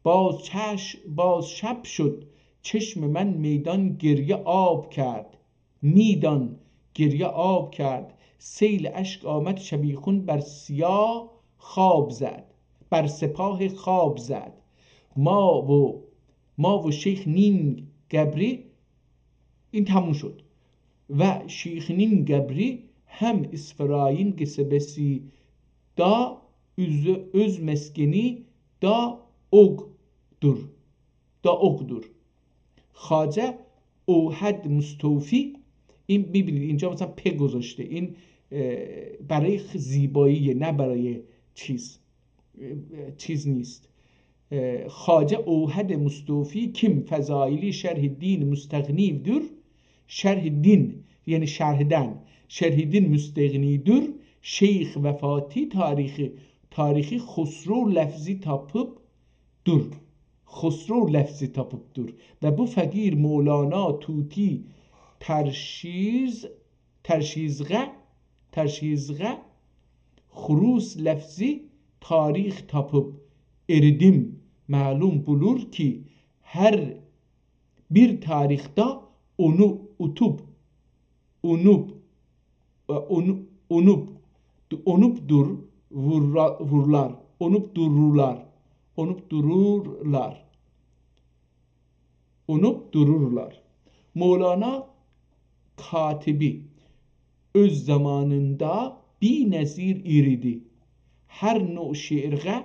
باز چش-، باز شب شد، چشم من میدان گریه آب کرد. میدان گریه آب کرد. سیل اشک آمد، شبیخون بر سیاه خواب زد. بر سپاه خواب زد. ما و، ما و شیخ نین قبری این تموم شد. و شیخینین قبری هم اصفراین قصبه‌سیده اؤز، اؤز مسکنی دا اوقدور. دا اوقدور. خواجه اوحد مستوفی، این می‌بینید اینجا مثلاً پ گذاشته. این، اه، برای خ-، زیبایی، نه برای چیز. اه، چیز نیست. ائ، خواجه اوحد مستوفی کیم فضایلی شرح دین مستغنی‌دور، شرح دین، یعنی شرحدن، شرح دین مستغنی‌دور، شیخ وفاتی تاریخی، تاریخی خسرو لفظی تاپیبدور. خسرو لفظی تاپیبدور. و بو فقیر مولانا طوطی ترشیز، ترشیزغه، ترشیزغه خروس لفظی تاریخ تاپیب اریدیم. معلوم بولور کی، هر بیر تاریخدا اونو اوتوب، اونوب، ائ، اونو-، اونوب، اونوبدور وورلا-، وورلار، اونوبدورورلار، اونوبدورورلار، اونوبدورورلار. مولانا کاتبی اؤز زامانیندا بی‌نظیر ایدی. هر نوع شعرغه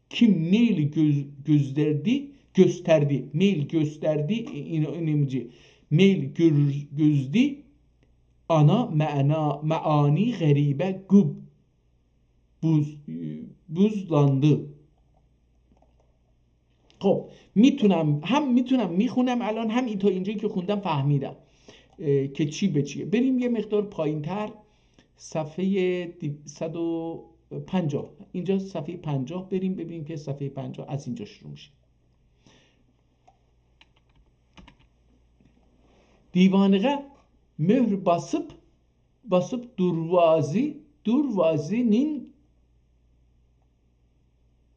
کیم میل گؤز-، گؤزدردی، گؤستردی، میل گؤستردی، ائ، اینو-، اینیمجی، میل گؤز-، گؤزدی، آنا معنا، معانی غریبه گوب، بوز-، بوزلاندی. خب، می‌تونم، هم می‌تونم می‌خونم الان، هم تا اینجایی که خوندم فهمیدم، اه، که چی به چیه. بریم یه مقدار پایین‌تر، صفحهٔ دی-، صد و پنجاه. اینجا صفحهٔ پنجاه، بریم ببینیم که صفحهٔ پنجاه از اینجا شروع می‌شه. دیوانغه مهر باسیب، باسیب دوروازی، دوروازی‌نین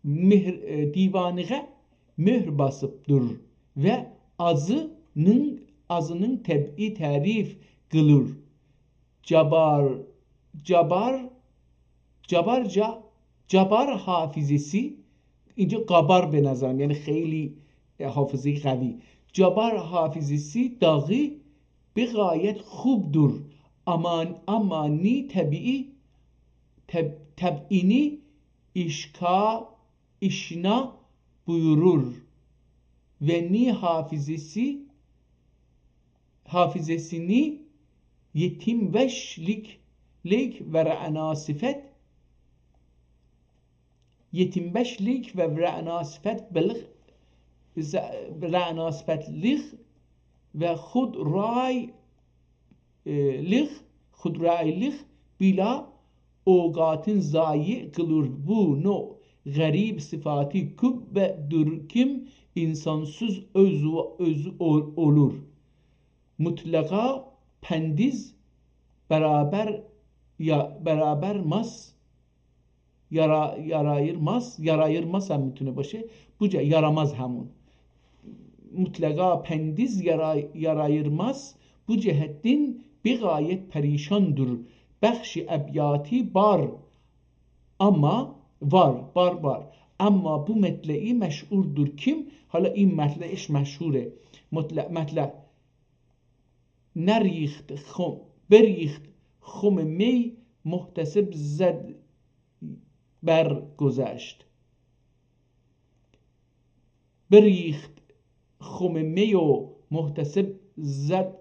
مهر، ائ، دیوانغه مهر باسیبدیر و آزی‌نین، آزی‌نین طبعی تعریف قیلیر. جابار، جابار، جابارجا، جابار حافظه‌سی، اینجا قابار به نظرم، یعنی خیلی، ائ، حافظهٔ قوی. جابار حافظه‌سی داغی به غایت خوبدور. اما، اما نی طبیعی، طب-، طبعینی اشکا، اشنا بویورور. و نی حافظه‌سی، حافظه‌سینی یئتمین بئش لیک، لیک و رعنا صفت، یئتمین بئش لیک و رعنا صفت بلیغ، ز-، رعنا صفتلیق و خودرأی ائ، لیق، خودرأیلیق بیلا اوقاتین ضایع قیلیر. بو نوع غریب صفاتی گوب و دورکیم انسانسیز اؤز، اؤز اول-، اولور. مطلقا پندیز برابر یا-، برابرمز یارا-، یاراییرماز، یاراییرماز هم می‌تونه باشه. بو جه-، یاراماز همون. مطلقا پندیز یارا-، یاراییرماز، بو جهتدن بغایت پریشاندیر. بخش ابیاتی بار، اما وار، بار، بار. اما بو مطلعی مشهوردور کیم؟ حالا این مطلعش مشهوره. مطلع، مطلع. نریخت خم، بریخت خم می محتسب زد برگذشت. بریخت خم می و محتسب زد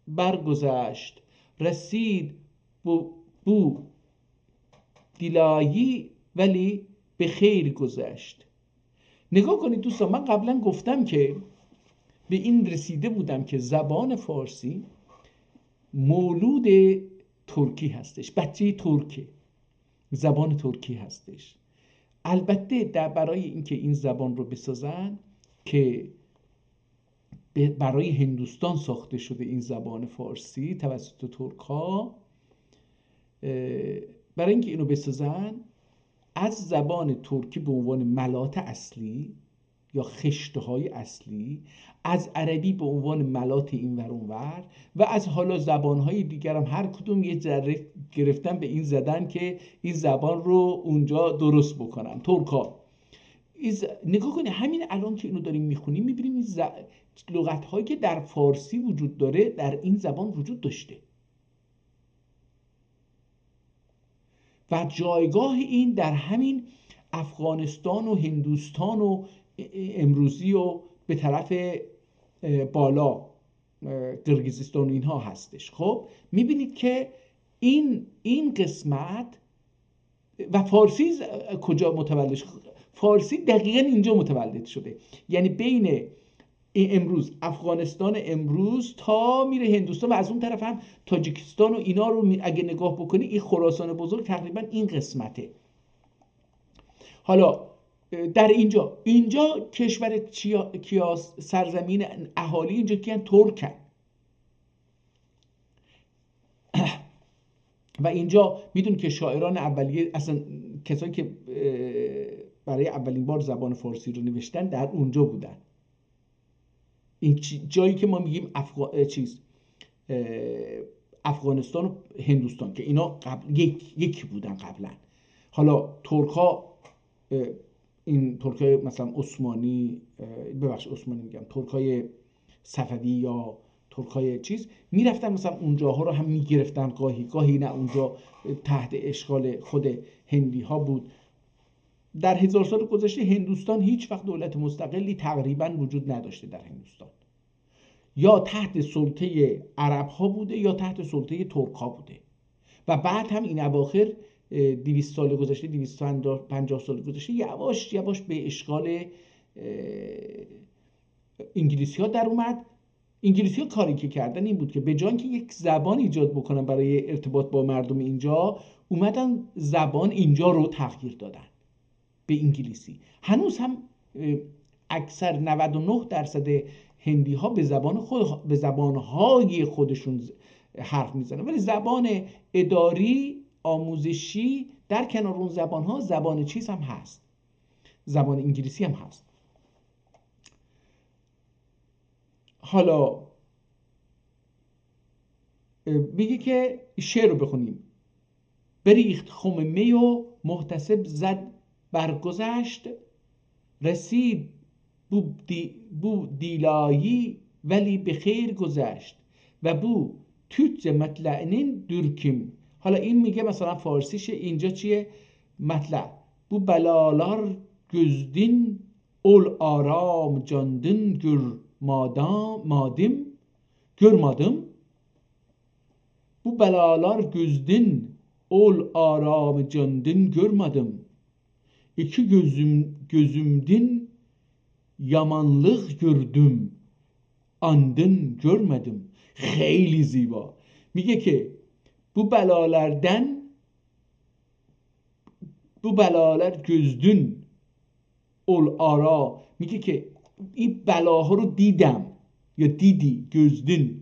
برگذشت. رسید بو، بو دلایی ولی به خیر گذشت. نگاه کنید دوستان، من قبلاً گفتم که به این رسیده بودم که زبان فارسی مولود ترکی هستش، بچهٔ ترکه، زبان ترکی هستش. البته در، برای اینکه این زبان رو بسازن که به-، برای هندوستان ساخته شده این زبان فارسی توسط ترک‌ها، اه، برای اینکه اینو بسازن، از زبان ترکی به عنوان ملات اصلی یا خشته‌های اصلی، از عربی به عنوان ملات این ور اون ور و از حالا زبان‌های دیگر هم هر کدوم یه ذره گرفتن به این زدن که این زبان رو اونجا درست بکنن. ترک‌ها. ایز-، نگاه کنید، همین الان که اینو داریم می‌خونیم، می‌بینیم این ز-، لغت‌هایی که در فارسی وجود داره، در این زبان وجود داشته. و جایگاه این در همین افغانستان و هندوستان و ا-، ا-، امروزی و به طرف، اه، بالا، اه، قرقیزستان و اینها هستش. خب، می‌بینید که این، این قسمت و فارسی ز-، کجا متولد شد؟ فارسی دقیقاً اینجا متولد شده. یعنی بین ای-، امروز، افغانستان امروز تا میره هندوستان و از اون طرف هم تاجیکستان و اینا رو می-، اگه نگاه بکنی، این خراسان بزرگ تقریباً این قسمته. حالا، اه، در اینجا، اینجا کشور چیا-، کیاس، سرزمین اهالی اینجا کیان؟ ترکن. و اینجا می‌دونی که شاعران اولیه، اصلاً کسایی که، اه، برای اولین بار زبان فارسی رو نوشتن، در اونجا بودن. این چی-، جایی که ما می‌گیم افغا-، اه، چیز، اه، افغانستان و هندوستان، که اینا قبل، یک، یکی بودن قبلاً. حالا ترکا، اه، این ترکای مثلاً عثمانی، اه، ببخش، عثمانی می‌گم، ترکای صفوی یا ترکای چیز، می‌رفتن مثلاً اونجاها رو هم می‌گرفتن، گاهی، گاهی نه، اونجا تحت اشغال خود هندی‌ها بود. در هزار سال گذشته هندوستان هیچ وقت دولت مستقلی تقریباً وجود نداشته در هندوستان. یا تحت سلطهٔ عرب‌ها بوده یا تحت سلطهٔ ترک‌ها بوده. و بعد هم این اواخر، اه، دویست سال گذشته، دویست و پنجاه سال گذشته، یواش یواش به اشغال، اه، انگلیسی‌ها در اومد. انگلیسی‌ها کاری که کردن این بود که به جای اینکه یک زبان ایجاد بکنن برای ارتباط با مردم اینجا، اومدن زبان اینجا رو تغییر دادن به انگلیسی. هنوز هم، اه، اکثر نود و نه درصد هندی‌ها به زبان خود، به زبان‌های خودشون ز-، حرف می‌زنن، ولی زبان اداری، آموزشی، در کنار اون زبان‌ها زبان چیز هم هست، زبان انگلیسی هم هست. حالا، اه، میگه که شعر رو بخونیم. بریخت خم می و محتسب زد برگذشت، رسید بو دی-، بو دیلایی ولی به خیر گذشت و بو توتجه مطلعینین دورکیم. حالا این میگه مثلاً فارسیشه، اینجا چیه؟ مطلع. بو بلالار گؤزدین اول آرام جاندین گؤر مادام، مادیم، گؤرمادیم. بو بلالار گؤزدین اول آرام جاندین گؤرمادیم. ایکی گؤزوم، گؤزومدین یامانلیق گؤردوم، آندین گؤرمه‌دیم. خیلی زیبا. میگه که بو بلالاردان، بو بلالار گؤزدون اول آرا، میگه که این بلاها رو دیدم یا دیدی، گؤزدون،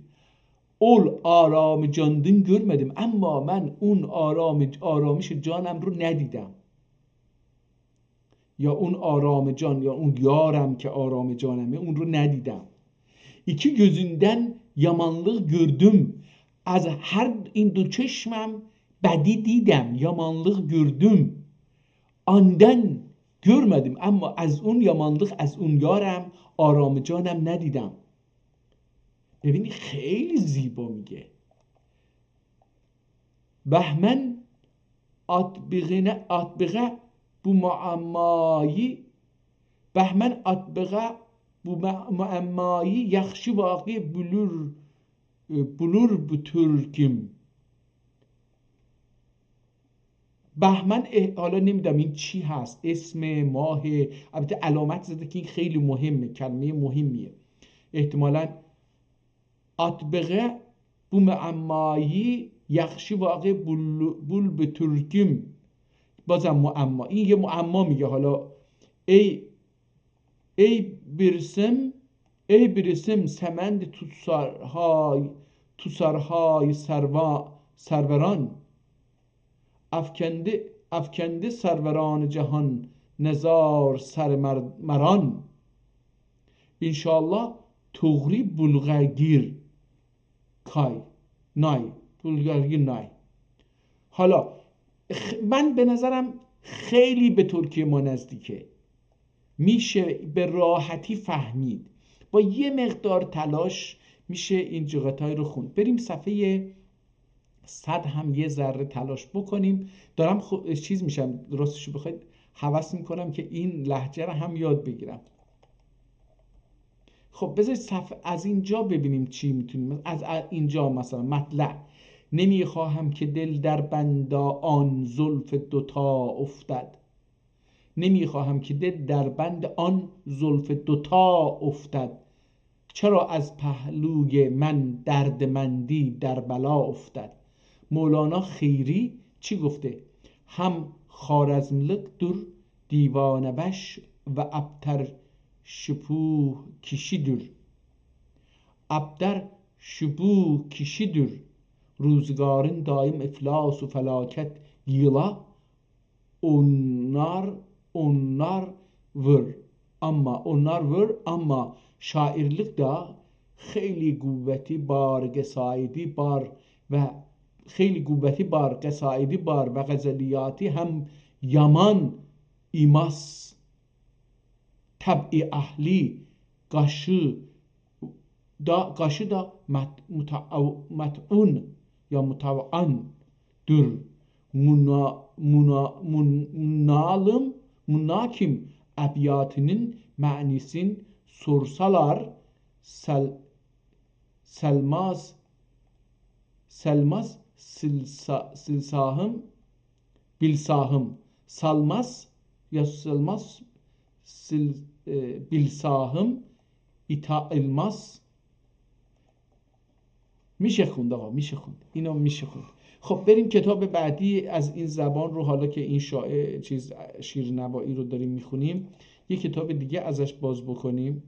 اول آرام جاندین گؤرمه‌دیم، اما من اون آرام، آرامش جانم رو ندیدم. یا اون آرام جان، یا اون یارم که آرام جانمه، اون رو ندیدم. ایکی گؤزوندن یامانلیق گؤردوم. از هر این دو چشمم بدی دیدم، یامانلیق گؤردوم. آندان گؤرمه‌دیم، اما از اون یامانلیق، از اون یارم، آرام جانم ندیدم. ببینید خیلی زیبا میگه. بهمن آتبیغینه، آتبیغه بو معمایی، بهمن آتبیغه بو مع-، معمایی یاخشی واقع بولور، ائ، بولور بو تورکیم. بهمن، اه، حالا نمی‌دونم این چی هست، اسم ماه، البته علامت زده که این خیلی مهمه، کلمهٔ مهمیه. احتمالاً آتبیغه بو معمایی یاخشی واقع بول، بول بو تورکیم. بازم معما. این یه معما میگه حالا. ای، ای بیریسیم، ای بیریسیم سمند توسارهای، توسارهای سروا-، سروران. افکنده، افکنده سروران جهان نزار سر مر-، مران. انشاءالله توغری بولغاگیر کای، نای، بولغاگیر نای. حالا، خ-، من به نظرم خیلی به ترکیه ما نزدیکه. می‌شه به راحتی فهمید. با یه مقدار تلاش می‌شه این جغتای رو خوند. بریم صفحهٔ صد هم یه ذره تلاش بکنیم. دارم خو-، چیز می‌شم، راستش رو بخواید، هوس می‌کنم که این لهجه رو هم یاد بگیرم. خب، بذارید صفحه، از اینجا ببینیم چی می‌تونیم. از ا-، اینجا مثلاً مطلع: «نمی‌خواهم که دل در بند آن زلف دوتا افتد.» نمی‌خواهم که دل در بند آن زلف دوتا افتد. چرا از پهلوی من دردمندی در بلا افتد؟ مولانا خیری چی گفته؟ هم خوارزملیقدیر دیوانه‌وش و ابتر شکوه کیشی‌دیر. ابتر شکوه کیشی‌دیر. روزگارین دایم افلاس و فلاکت ییلا، اونلار، اونلار وور. آمما، اونلار وور، آمما شاعیرلیک ده خیلی قوتی بار، قصایدی بار و خیلی قوتی بار، قصایدی بار و غزلیاتی هم یامان ایماس، طبع اهلی، قاشی دا، قاشی دا مت-، متع-، متعون یا متوعن دور. مونا-، مونا-، مون-، مونالیم، موناکیم ابیاتینین معنی‌سین سورسالار، سل-، سلماز، سلماز سیلسا-، سیلساهیم، بیلساهیم، سالماز، یا سالماز، سیل-، ائ، بیلساهیم، ایتائیلماز. می‌شه خوند آقا، می‌شه خوند. اینو می‌شه خوند. خب، بریم کتاب بعدی از این زبان رو، حالا که این شاعر، چیز، شیرنوایی رو داریم می‌خونیم، یه کتاب دیگه ازش باز بکنیم.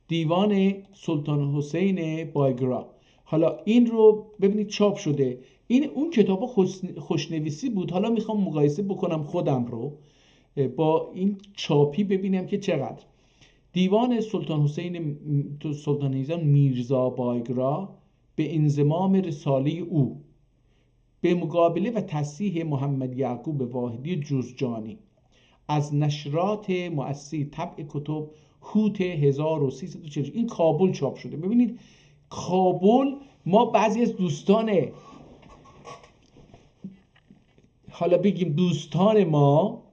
دیوان سلطان حسین بایقرا. حالا این رو ببینید چاپ شده. این اون کتاب خوش-، خوشنویسی بود. حالا می‌خوام مقایسه بکنم خودم رو، اه، با این چاپی، ببینم که چقدر. دیوان سلطان حسین م-، سلطان حسین میرزا بایقرا به انضمام رسالهٔ او، به مقابله و تصحیح محمد یعقوب واحدی جرجانی، از نشرات مؤسسهٔ طبع کتب، هوت هزار و سیصد و چهل. این کابل چاپ شده. ببینید، کابل، ما بعضی از دوستان، حالا بگیم دوستان ما،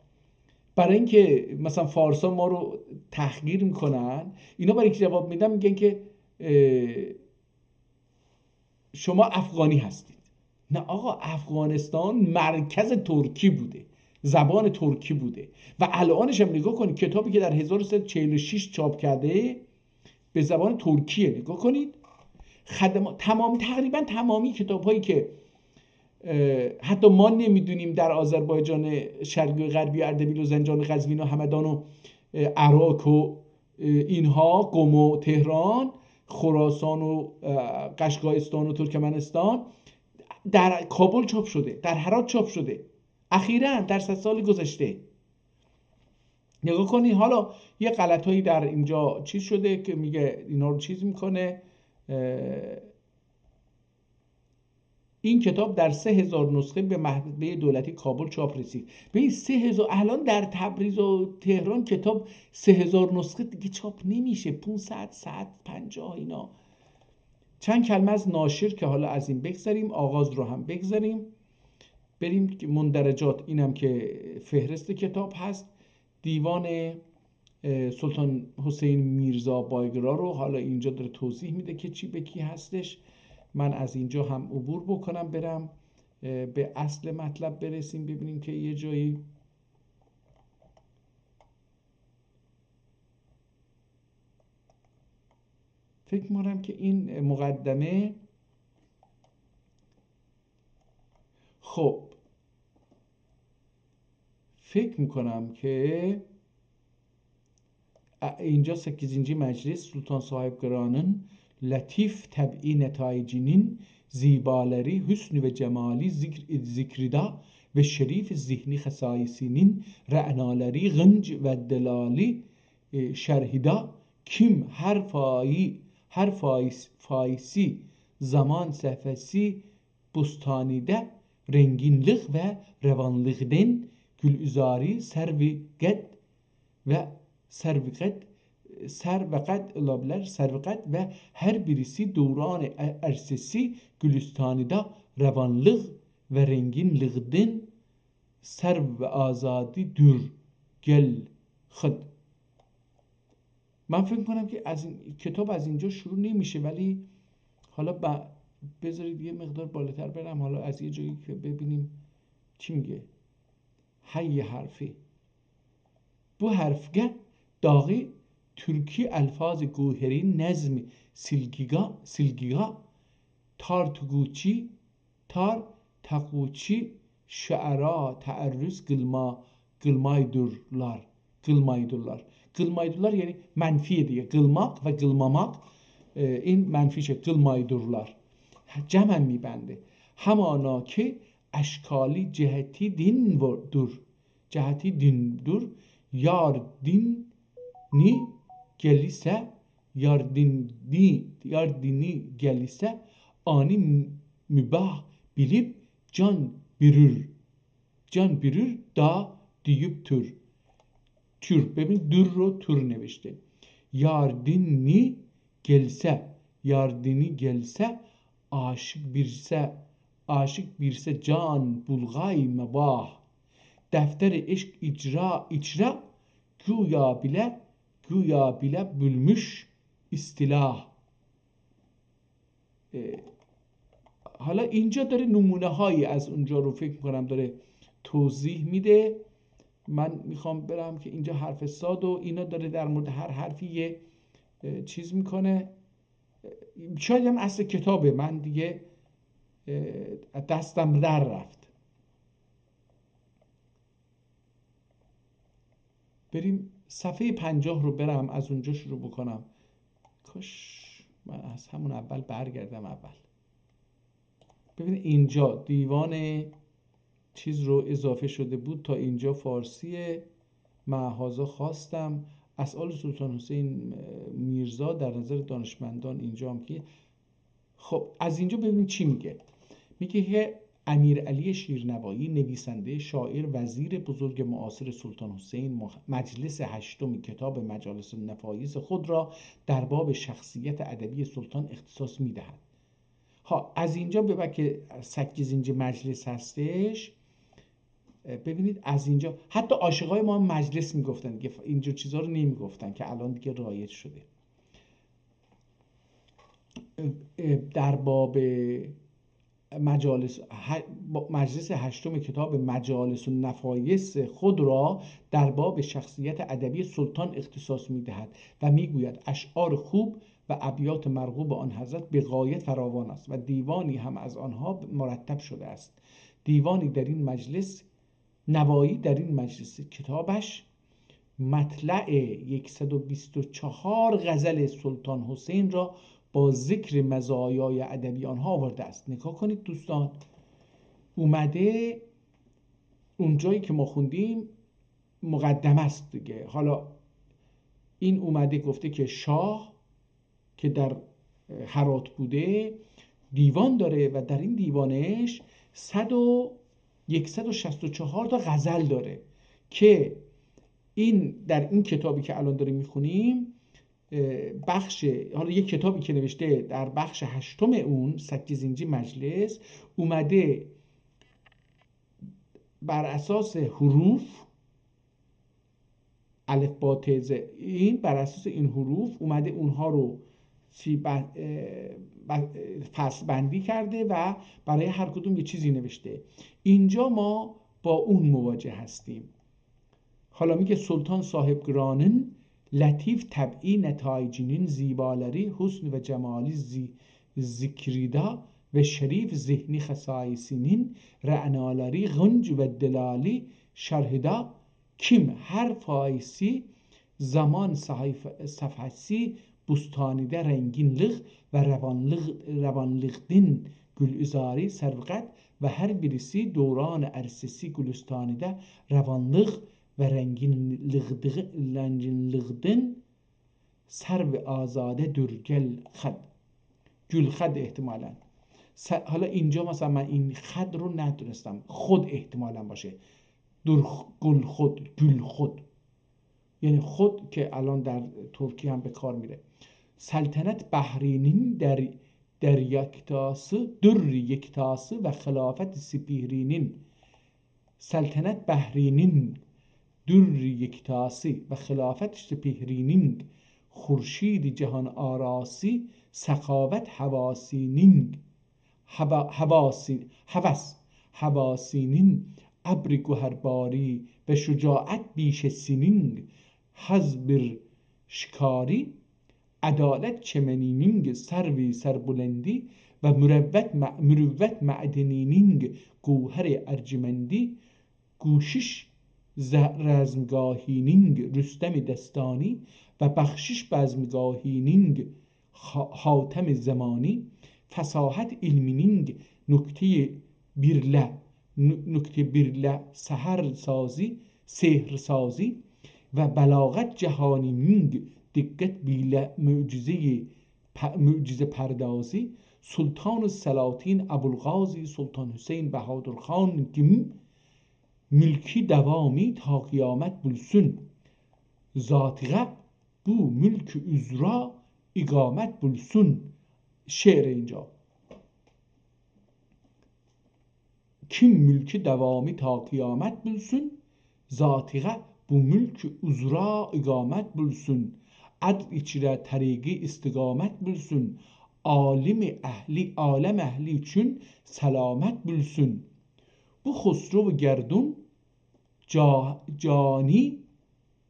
برای اینکه مثلاً فارسا ما رو تحقیر می‌کنن، اینا برای اینکه جواب می‌دن می‌گن که، اه، شما افغانی هستید. نه آقا، افغانستان مرکز ترکی بوده، زبان ترکی بوده. و الانش هم نگاه کنید، کتابی که در هزار و سیصد و چهل و شش چاپ کرده، به زبان ترکیه. نگاه کنید، خدما-، تمام، تقریباً تمامی کتاب‌هایی که، اه، حتی ما نمی‌دونیم در آذربایجان شرقی و غربی و اردبیل و زنجان و قزوین و همدان و، اه، اراک و، اه، اینها، قم و تهران، خراسان و، اه، قشقایستان و ترکمنستان، در کابل چاپ شده، در هرات چاپ شده. اخیراً در صد سال گذشته. نگاه کنید، حالا یه غلطایی در اینجا چیز شده که میگه اینا رو چیز می‌کنه. اه، این کتاب در سه هزار نسخه به محبه دولتی کابل چاپ رسید. به این سه هزار، الان در تبریز و تهران کتاب سه هزار نسخه دیگه چاپ نمیشه، پونصد، صد پنجاه اینا. چند کلمه از ناشر که حالا از این بگذریم، آغاز رو هم بگذریم، بریم که مندرجات، اینم که فهرست کتاب هست، دیوان، اه، سلطان حسین میرزا بایقرا رو حالا اینجا داره توضیح می‌ده که چی به کی هستش. من از اینجا هم عبور بکنم، برم، اه، به اصل مطلب برسیم، ببینیم که یه جایی فکر می‌کنم که این مقدمه، خب، فکر می‌کنم که ا-، اینجا سککیزینجی مجلس سلطان صاحبقرانین لطیف طبعی نتایجینین زیبالاری، حسن و جمالی ذکر، ذکریدا و شریف ذهنی خصایصینین رعنالاری، غنج و دلالی، ائ، شرحیدا کیم هر فایی-، هر فایس-، فایسی زامان صفحه‌سی بوستانیده رنگینلیق و روانلیقدان گلزاری سرو قد و سرو قد، سرو قد اولا بیلر، سرو قد و هر بیریسی دوران ا-، عرصه‌سی گلستانیدا روانلیق و رنگینلیقدان سرو و آزادی دور، گل خود. من فکر می‌کنم که از این، کتاب از اینجا شروع نمیشه، ولی حالا ب-، بذارید یه مقدار بالاتر برم، حالا از یه جایی که ببینیم چی میگه. هی حرفی. بو حرفگه داغی تورکی الفاظ گوهرین نظم سیلگیگا، سیلگیگا، تار توگوچی، تار تاقوچی شعرا تعرض قیلما، قیلمایدیرلار، قیلمایدیرلار. قیلمایدیرلار، یعنی منفی دئیه. قیلماق و قیلماماق، ائ، این منفی شئی، قیلمایدیرلار. هه، جمعاً می‌بنده. همانا کی اشکالی جهتی دین وار-، دور. جهتی دین دور. یار دینی گلیسه، یار دینی، یار دینی گلیسه، آنی مباح بیلیب جان بیرور. جان بیرور دا دیوب تور. تور. ببین، دور رو تور نوشته. یار دینی گلسه، یار دینی گلسه، عاشیق بیرسه، عاشیق بیرسه جان بولغای مباح. دفتر عشق اجرا، اجرا، گویا بیله، گویا بیله بولموش اصطلاح. ائ، حالا اینجا داره نمونه‌هایی از اونجا رو، فکر می‌کنم، داره توضیح می‌ده. من می‌خوام برم که اینجا حرف صاد و اینا داره در مورد هر حرفی یه، ائ، چیز می‌کنه. ائ، شاید هم اصل کتابه، من دیگه، ائ، دستم در رفت. بریم صفحهٔ پنجاه رو برم، از اونجا شروع بکنم. کاش من از همون اول برگردم اول. ببین، اینجا دیوان چیز رو اضافه شده بود، تا اینجا فارسیه. مع‌هذا خواستم. اسئال سلطان حسین میرزا در نظر دانشمندان، اینجا هم که خب، از اینجا ببینید چی میگه. میگه که امیرعلی شیرنوایی، نویسنده، شاعر، وزیر بزرگ معاصر سلطان حسین، مح-، مجلس هشتم کتاب مجالس النفایس خود را در باب شخصیت ادبی سلطان اختصاص می‌دهد. ها، از اینجا به بعد که سککیزینجی مجلس هستش، اه، ببینید، از اینجا حتی عاشقای ما هم مجلس می‌گفتن دیگه، اینجور چیزا رو نمی‌گفتن که الان دیگه رایج شده. اه، اه، در باب مجالس، ه-، با-، مجلس هشتم کتاب مجالس النفایس خود را در باب شخصیت ادبی سلطان اختصاص می‌دهد و می‌گوید: «اشعار خوب و ابیات مرغوب آن حضرت به غایت فراوان است و دیوانی هم از آنها مرتب شده است.» دیوانی در این مجلس، نوایی در این مجلس کتابش مطلع یکصد و بیست و چهار غزل سلطان حسین را با ذکر مزایای ادبی آنها آورده است. نگاه کنید دوستان، اومده اونجایی که ما خوندیم مقدمه است دیگه. حالا این اومده گفته که شاه که در، اه، هرات بوده، دیوان داره و در این دیوانش صد و، یکصد و شصت و چهار تا غزل داره که این، در این کتابی که الان داریم می‌خونیم، اه، بخش، حالا یک کتابی که نوشته در بخش هشتم اون، سککیزینجی مجلس، اومده بر اساس حروف، الف با ته ز این، بر اساس این حروف اومده اونها رو چی ب-، اه، ب-، فصل بندی کرده و برای هر کدوم یه چیزی نوشته. اینجا ما با اون مواجه هستیم. حالا میگه: «سلطان صاحب گرانین لطیف طبعی نتایجینین زیبالاری حسن و جمالی زی-، ذکریدا و شریف ذهنی خصایصینین رعنالاری غنج و دلالی شرحیدا کیم هر فایسی زامان صحیف-، صفحه‌سی بوستانیده رنگینلیق و روانلیق، روانلیقدین گلعذاری سروقد و هر بیریسی دوران عرصه‌سی گلستانیده روانلیق و رنگینلیقدی-، رنگینلیقدین سرو آزاده دور گل خد.» گل خد احتمالاً. س-، حالا اینجا مثلاً من این خد رو ندونستم. خود احتمالاً باشه. دور خ-، گل خود، گل خود. یعنی خود که الان در ترکی هم به کار می‌ره. سلطنت بحرینین در، در یکتاسی، در یکتاسی و خلافت سپهرینین. سلطنت بحرینین در یکتاسی و خلافت سپهرینین، خورشید جهان آراسی سخاوت حواسینین، هوا-، حواسی-، هوس، حواسینین ابر گوهرباری و شجاعت بیشه سینینگ هز بیر شکاری، عدالت چمنینینگ سروی سربلندی و مروت مع-، مروت معدنینینگ گوهر ارجمندی، کوشش ز-، رزمگاهینینگ رستم دستانی و بخشش بزمگاهینینگ حا-، حاتم زمانی، فصاحت علمینینگ نکته بیرله، ن-، نکته بیرله سحر سازی، سحر سازی و بلاغت جهانینینگ دقت بیله معجزهٔ پ-، معجزه پردازی، سلطان سلاطین ابوالقاضی سلطان حسین بهادر خان گیم ملکی دوامی تا قیامت بولسون. ذاتیغه بو ملک عذرا اقامت بولسون. شعر اینجا. کیم ملکی دوامی تا قیامت بولسون، ذاتیغه بو ملک عذرا اقامت بولسون، عدل ایچره طریقی استقامت بولسون، عالم اهلی، عالم اهلی اوچون سلامت بولسون. بو خسرو گردون جا-، جانی،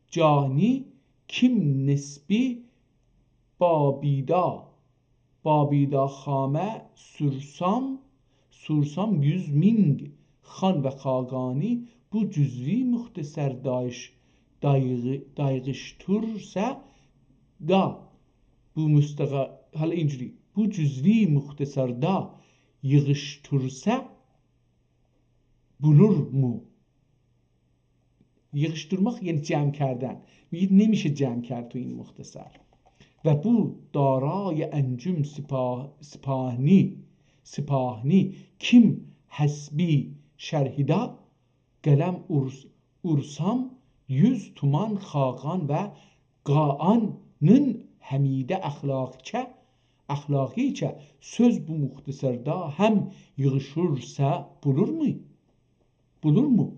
جانی کیم نسبی بابیدا، بابیدا خامه سورسام، سورسام یوز مینگ خان و خاقانی بو جزوی مختصر دایش-، دایغی-، دایغیشتورسا دا، بو مستقا-، حالا اینجوری، بو جزوی مختصر دا ییغیشتورسا بولورمو؟ ییغیشدیرماق، یعنی جمع کردن. میگید نمیشه جمع کرد تو این مختصر. و بو دارای انجم سپاه-، سپاهنی، سپاهنی کیم حسبی شرحیدا قلم اورس-، اورسام یوز تومان خاقان و قاانین حمیده اخلاقیچه، اخلاقیچه سؤز بو مختصردا هم ییغیشورسا بولورمو؟ بولورمو؟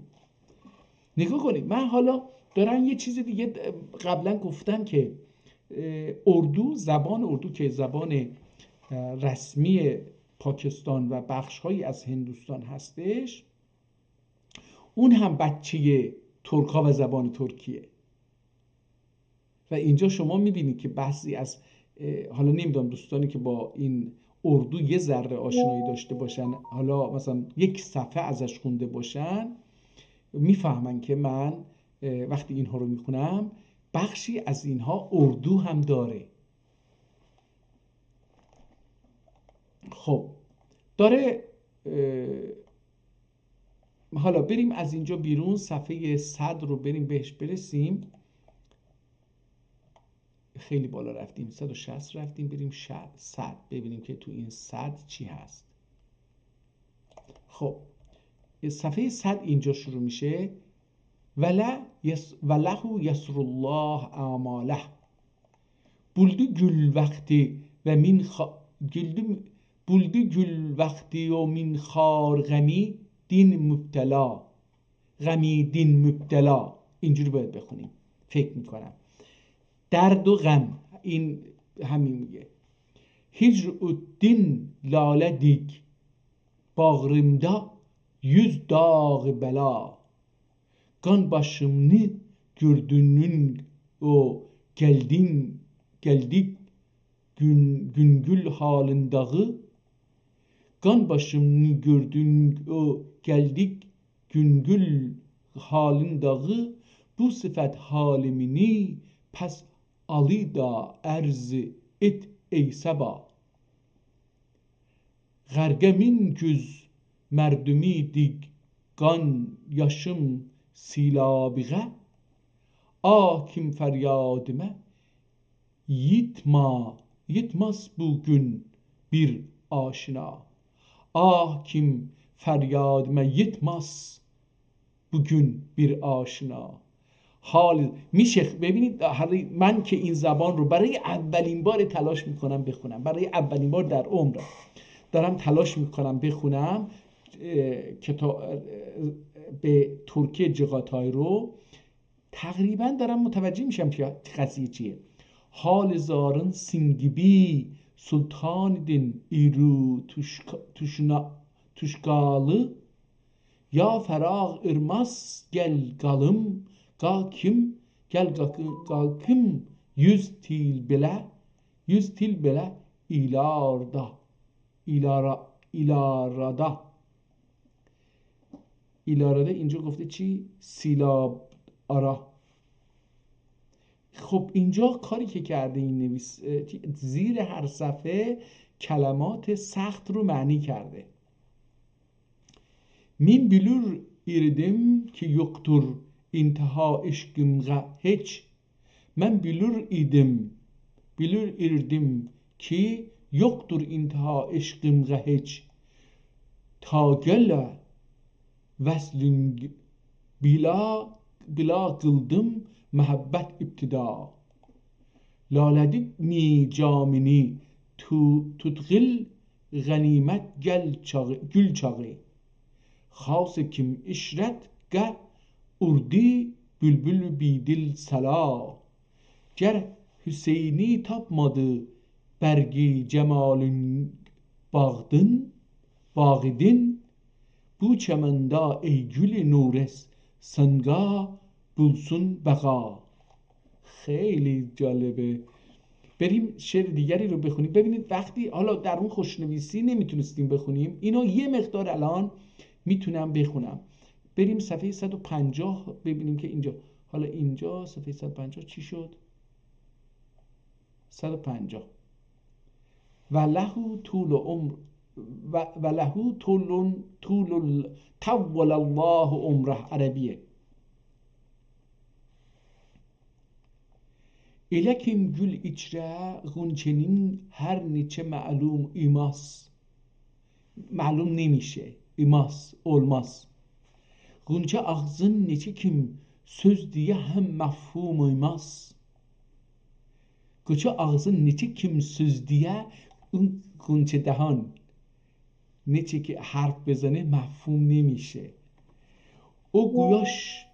نگاه کنید، من حالا دارم یه چیز دیگه، قبلا گفتم که، اه، اردو، زبان اردو که زبان، اه، رسمی پاکستان و بخش‌هایی از هندوستان هستش، اون هم بچهٔ ترکا و زبان ترکیه. و اینجا شما می‌بینید که بعضی از، اه، حالا نمی‌دونم دوستانی که با این اردو یه ذره آشنایی داشته باشن، حالا مثلاً یک صفحه ازش خونده باشن، می‌فهمن که من، اه، وقتی اینها رو می‌خونم، بخشی از اینها اردو هم داره. خب، داره، اه، حالا بریم از اینجا بیرون، صفحهٔ صد رو بریم بهش برسیم. خیلی بالا رفتیم، صد و شصت رفتیم، بریم ش-، صد، ببینیم که تو این صد چی هست. خب، صفحهٔ صد اینجا شروع می‌شه. وله یس-، وله یسر الله اعماله. بولدو گول وقتی و مین خا-، گولدو، بولدو گول وقتی و مین خار غمی دین مبتلا. غمی دین مبتلا. اینجوری باید بخونیم، فکر می‌کنم. درد و غم، این همین میگه. هجر و دین لاله دیگ، باغریمدا یوز داغ بلا. قان باشیمنی گؤردویون او گلدین، گلدیک گون-، گونگول حالین داغی. قان باشیمنی گؤردویون او گلدیک گونگول حالین داغی. بو صفت حالیمینی پس عالی دا عرض ائت ای صبا. غرقه مین گؤز مردومی دیگ قان یاشیم سیلابیغه. آه کیم فریادیما یئتما-، یئتمز بو گون بیر آشنا. آه کیم فریادیما یئتمز بو گون بیر آشنا. حال می‌شه، ببینید، حالا من که این زبان رو برای اولین بار تلاش می‌کنم بخونم، برای اولین بار در عمرم دارم تلاش می‌کنم بخونم، اه، کتا-، اه، به ترکی جغاتای رو، تقریباً دارم متوجه می‌شم که قضیه چیه. حال زارین سین گیبی سلطان دین ایرو توشکا-، توشنا-، توشکالی، یا فراق ارماس گل قالیم، قاکیم، گل قاکیم، قاکیم یوز تیل بئله، یوز تیل بئله ایلاردا، ایلارا، ایلارادا. ایلارادا اینجا گفته چی؟ سیلاب آرا. خب، اینجا کاری که کرده این نویس، اه، زیر هر صفحه کلمات سخت رو معنی کرده. من بیلیر ایردیم کی یوخدور انتها عشقیمغه هئچ. من بیلیر ایدیم، بیلیر ایردیم کی یوخدور انتها عشقیمغه هئچ. تا گله وصلین بیلا، بیلا قیلدیم محبت ابتدا. لاله‌دی می جامینی تو، توتغیل غنیمت گل چاغی، گول چاغی. خاص کیم عشرت قه اوردی بولبول بیدل سلا. گر حسینی تاپمادی برقی جمالین باغدین، باغیدین، بو چمندا ای گول نورس سنگا بولسون بقا. خیلی جالبه. بریم شعر دیگری رو بخونیم. ببینید، وقتی حالا در اون خوشنویسی نمی‌تونستیم بخونیم، اینو یه مقدار الان می‌تونم بخونم. بریم صفحهٔ صد و پنجاه ببینیم که اینجا، حالا اینجا صفحهٔ صد و پنجاه چی شد؟ صد و پنجاه. و له طول عمر، و، و له طول، طول، طول الله عمره، عربیه. ائله کیم گول ایچره غنچه‌نین هر نئچه معلوم ایماس. معلوم نمیشه، ایماس، اولماز. غنچه آغزین نئچه کیم سؤز دئیه هم مفهوم ایماس. غنچه آغزین نئچه کیم سؤز دئیه، اون غنچه دهان نئچه کی حرف بزنه مفهوم نمیشه. او قویاش،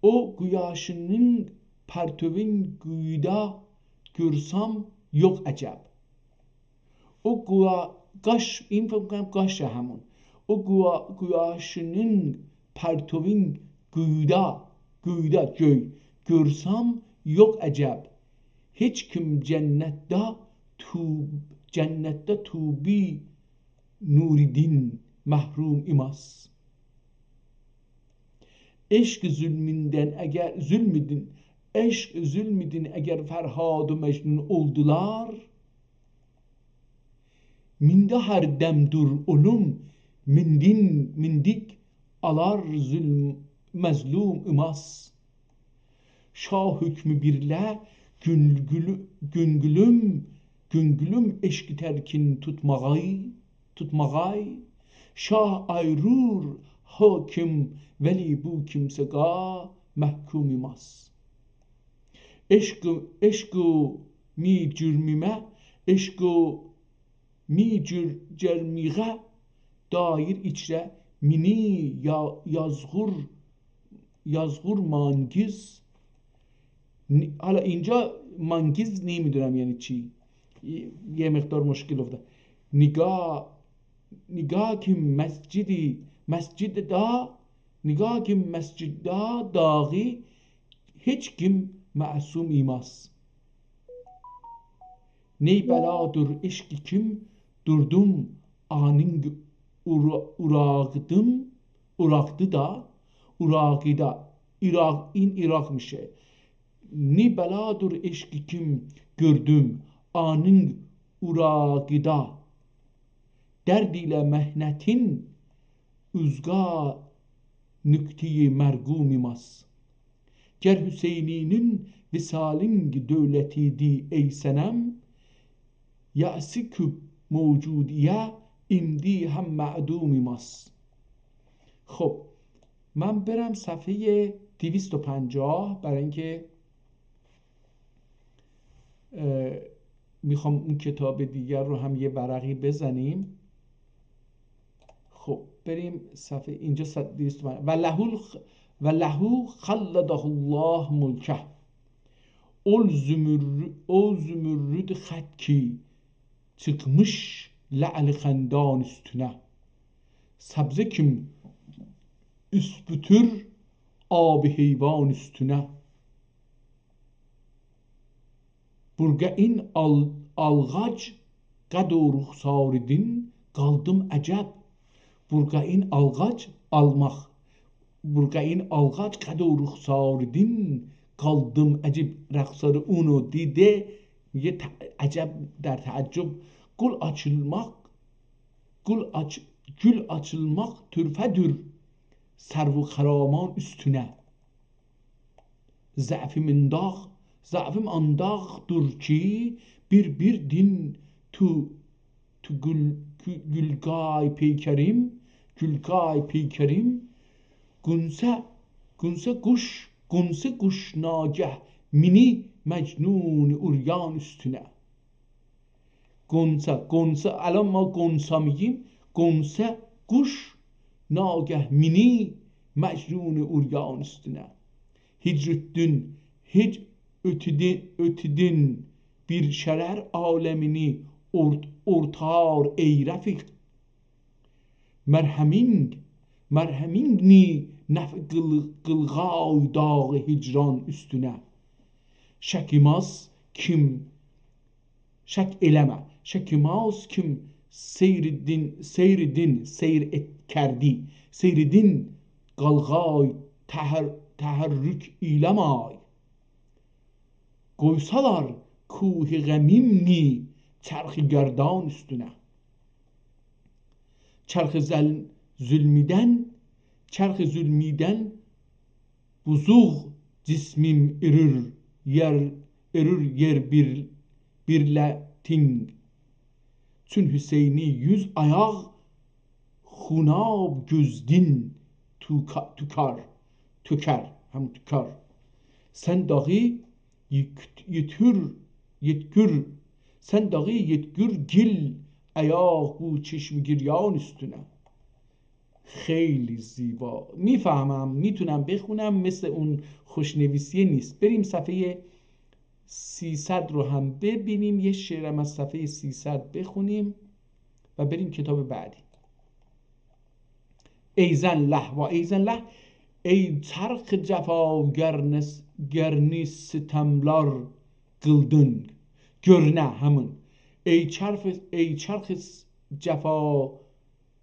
او قویاشینین پرتوین قویودا گؤرسم یوخ عجب. او قویا، قاش، این فکر کنم قاشه همون. او قویا، قویاشینین پرتوین قویودا، قویودا گؤی گؤرسم یوخ عجب. هئچ کیم جنتده تو، جنتده طوبی نوریدین محروم ایماس. عشق ظلموندن اگر، ظلمودون، عشق ظلمودون اگر فرهاد و مجنون اولدولار، مینده هر دم دور اولوم، میندین، میندیک آلار ظلم، مظلوم ایماس. شاه حکمو بیرله گونگولو، گونگولوم، گونگولوم عشقی ترکین توتماغای، توتماغای. شاه آیرور حاکم، ولی بو کیمسه قا محکوم ایماس. عشق، عشق می جرمیمه، عشق می جر، جرمیغه دایر ایچره مینی یا، یازغور، یازغور مانگیز. نی، حالا اینجا مانگیز نمی‌دونم یعنی چی. یه، یه مقدار مشکل افتاد. نگاه، نگاه کی مسجدی، مسجد دا، نگاه کی مسجد دا داغی هئچ کیم معصوم ایماس. نی بلادیر عشقی کیم دوردوم آنین اورا، اوراقدیم، اوراقدی دا، اوراقی دا، ایراق، این ایراقمیش. نی بلادیر عشقی کیم گؤردوم آنین اوراقی دا. درد ایله محنتین اوزگا نکته‌ی مرقوم ایماس. گر حسینی‌نین وصالین دولتیدی ای صنم، یأسی کوب موجودیه ایمدی هم معدوم ایماس. خب، من برم صفحهٔ دویست و پنجاه، برای اینکه، اه، می‌خوام اون کتاب دیگر رو هم یه ورقی بزنیم. خب، بریم صفحه، اینجا صد، دویست و پنجاه. و له الخ، و له خلده الله ملکه. اول زمر، اول زمرد خط کی چیخمیش لعل خندان اوستونه. سبزه کیم اوست بوتور آب حیوان اوستونه. بورقعین آل-، آلغاج قد و رخساریدین، قالدیم عجب. بورقعین آلغاج آلماق. بورقعین آلغاج قد و رخساریدین، قالدیم عجب. رخساری اونو دیده، یه ت-، عجب در تعجب. گول آچیلماق، گول آچ-، گول آچیلماق طرفه‌دور سرو و خرامان اوستونه. ضعفیم آنداق، ضعفیم آنداقدیر کی، بیر-بیردین تو، تو گول-، گول-، گولقای پیکریم، گولقای پیکریم. گونسه، گونسه قوش، گونسه قوش ناگه مینی مجنون عریان اوستونه. گونسه، گونسه، الان ما گونسه می‌گیم، گونسه قوش ناگه مینی مجنون عریان اوستونه. هجر ائتدین، هجر ائتدین، ائتدین بیر شرر عالمینی اورت-، اورتار ای رفیق. مرهمین، مرهمین نی نفع قیل-، قیلغای داغ هجران اوستونه. شکیماز کیم، شک ائله‌مه، شکیماز کیم سیردین، سیردین، سیر ائت-، کردی، سیردین قالغای تحر-، تحرک ایله‌مای. قویسالار کوه غمیم نی چرخ گردان اوستونه. چرخ زل-، ظلمیدن، چرخ ظلمیدن بوزوق جسمیم ائریر، یئر، ائریر یئر بیر، بیرلتینگ. چون حسینی یوز آیاق خوناب گؤزدین توکا-، توکار، تؤکر، هم تؤکر. سن داغی یئت-، یئتور، یئتگور، سن داغی یئتگور گیل آیاق بو چشم گریان اوستونه. خیلی زیبا. می‌فهمم، می‌تونم بخونم، مثل اون خوشنویسیه نیست. بریم صفحهٔ سیصد رو هم ببینیم، یه شعرم از صفحهٔ سیصد بخونیم و بریم کتاب بعدی. ایزن له و ایزن له، ای چرخ جفا گر نی س-، گر نی ستملار قیلدین. گؤر نه، همین. ای چرخ، ای چرخ س-، جفا،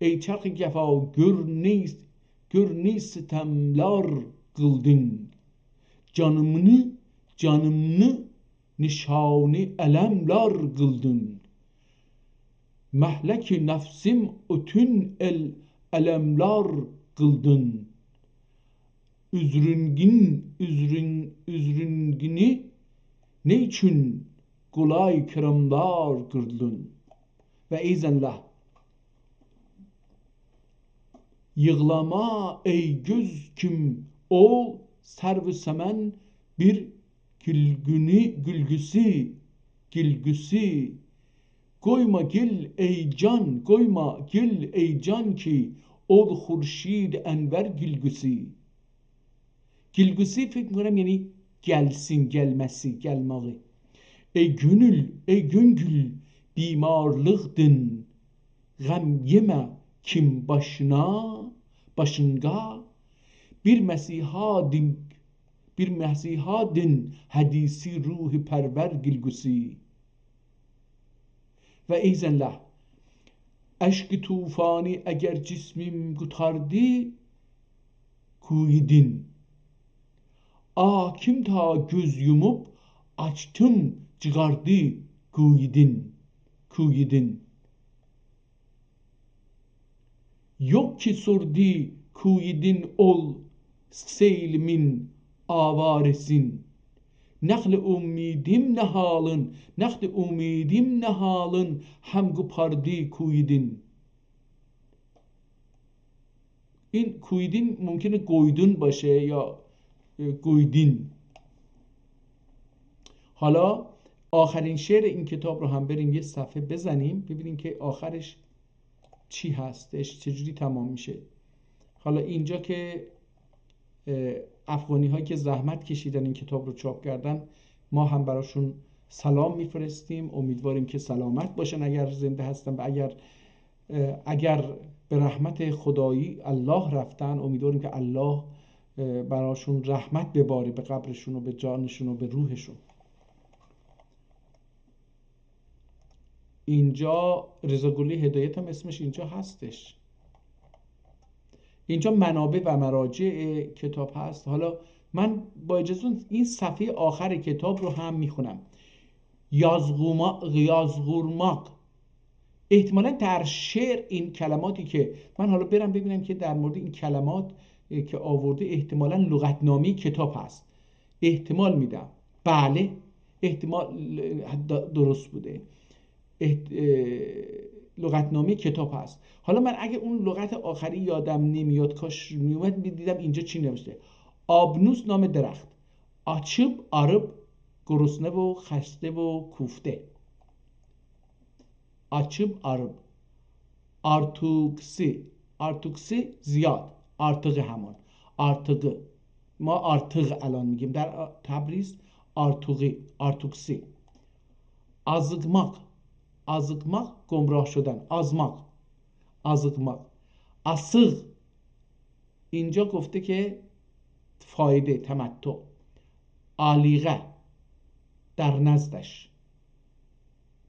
ای چرخ جفا گؤر نی، گؤر نی ستملار قیلدین. جانیمنی، جانیمنی نشانی الملر قیلدین. مهلک نفسیم اوتون ال-، الملر قیلدین. عذرونگین، عذرون-، عذرونگینی نیچون قولای کرملر قیلدین؟ و ایزن له. ییغلاما ای گؤز کیم اول سرو سمن بیر گولگونو، گولگوسو، گولگوسو. قویما گیل ای جان، قویما گیل ای جان کی اول خورشید انور گولگوسو. گولگوسو فکر می‌کنم یعنی گلسین، گلمه‌سی، گلماغی. ای گؤنول، ای گؤنگول بیمارلیقدین، غم یئمه کیم باشینا، باشینقا. بیر مسیحا دین، بیر مسیحا دین حدیثی روح پرور گولگوسو. و ایزن له. اشک طوفانی اگر جسمیم قوتاردی، کوییدین. آه کیم تا گؤز یوموب آچدیم، چیخاردی کوییدین، کوییدین. یوخ کی سوردو کوییدین اول سیلیمین آواره‌سین. نخل امیدیم نهالین، نخل امیدیم نهالین هم قوپاردی کوییدین. این کوییدین ممکنه قویدون باشه یا، ائ، قویدین. حالا آخرین شعر این کتاب رو هم بریم یه صفحه بزنیم، ببینیم که آخرش چی هستش، چجوری تمام می‌شه. حالا اینجا که، اه، افغانی‌هایی که زحمت کشیدن این کتاب رو چاپ کردن، ما هم براشون سلام می‌فرستیم. امیدواریم که سلامت باشن اگر زنده هستن و اگر، اه، اگر به رحمت خدایی الله رفتن. امیدواریم که الله، اه، براشون رحمت بباره، به قبرشون و به جانشون و به روحشون. اینجا رضا گله هدایت هم اسمش اینجا هستش. اینجا منابع و مراجع کتاب هست. حالا من با اجازه‌تون این صفحهٔ آخر کتاب رو هم می‌خونم. یازغوما-، یازغورماق. احتمالاً در شعر این کلماتی که من حالا برم ببینم که در مورد این کلمات، اه، که آورده، احتمالاً لغتنامهٔ کتاب هست. احتمال می‌دم. بله، احتمال، اه، د-، درست بوده. احت-، اه، لغتنامهٔ کتاب هست. حالا من اگه اون لغت آخری یادم نمیاد، کاش میومد، می‌دیدم اینجا چی نوشته. آبنوس نام درخت. آچیب، آریب، گرسنه و خسته و کوفته. آچیب، آریب. آرتوکسی. آرتوکسی زیاد. آرتیغی همون. آرتیغی. ما آرتیق الان می‌گیم. در تبریز آرتوغی، آرتوکسی. آزیقماق. آزیقماق، گمراه شدن. آزماق. آزیقماق. آسیق. اینجا گفته که فایده، تمتع. آلیقه، در نزدش،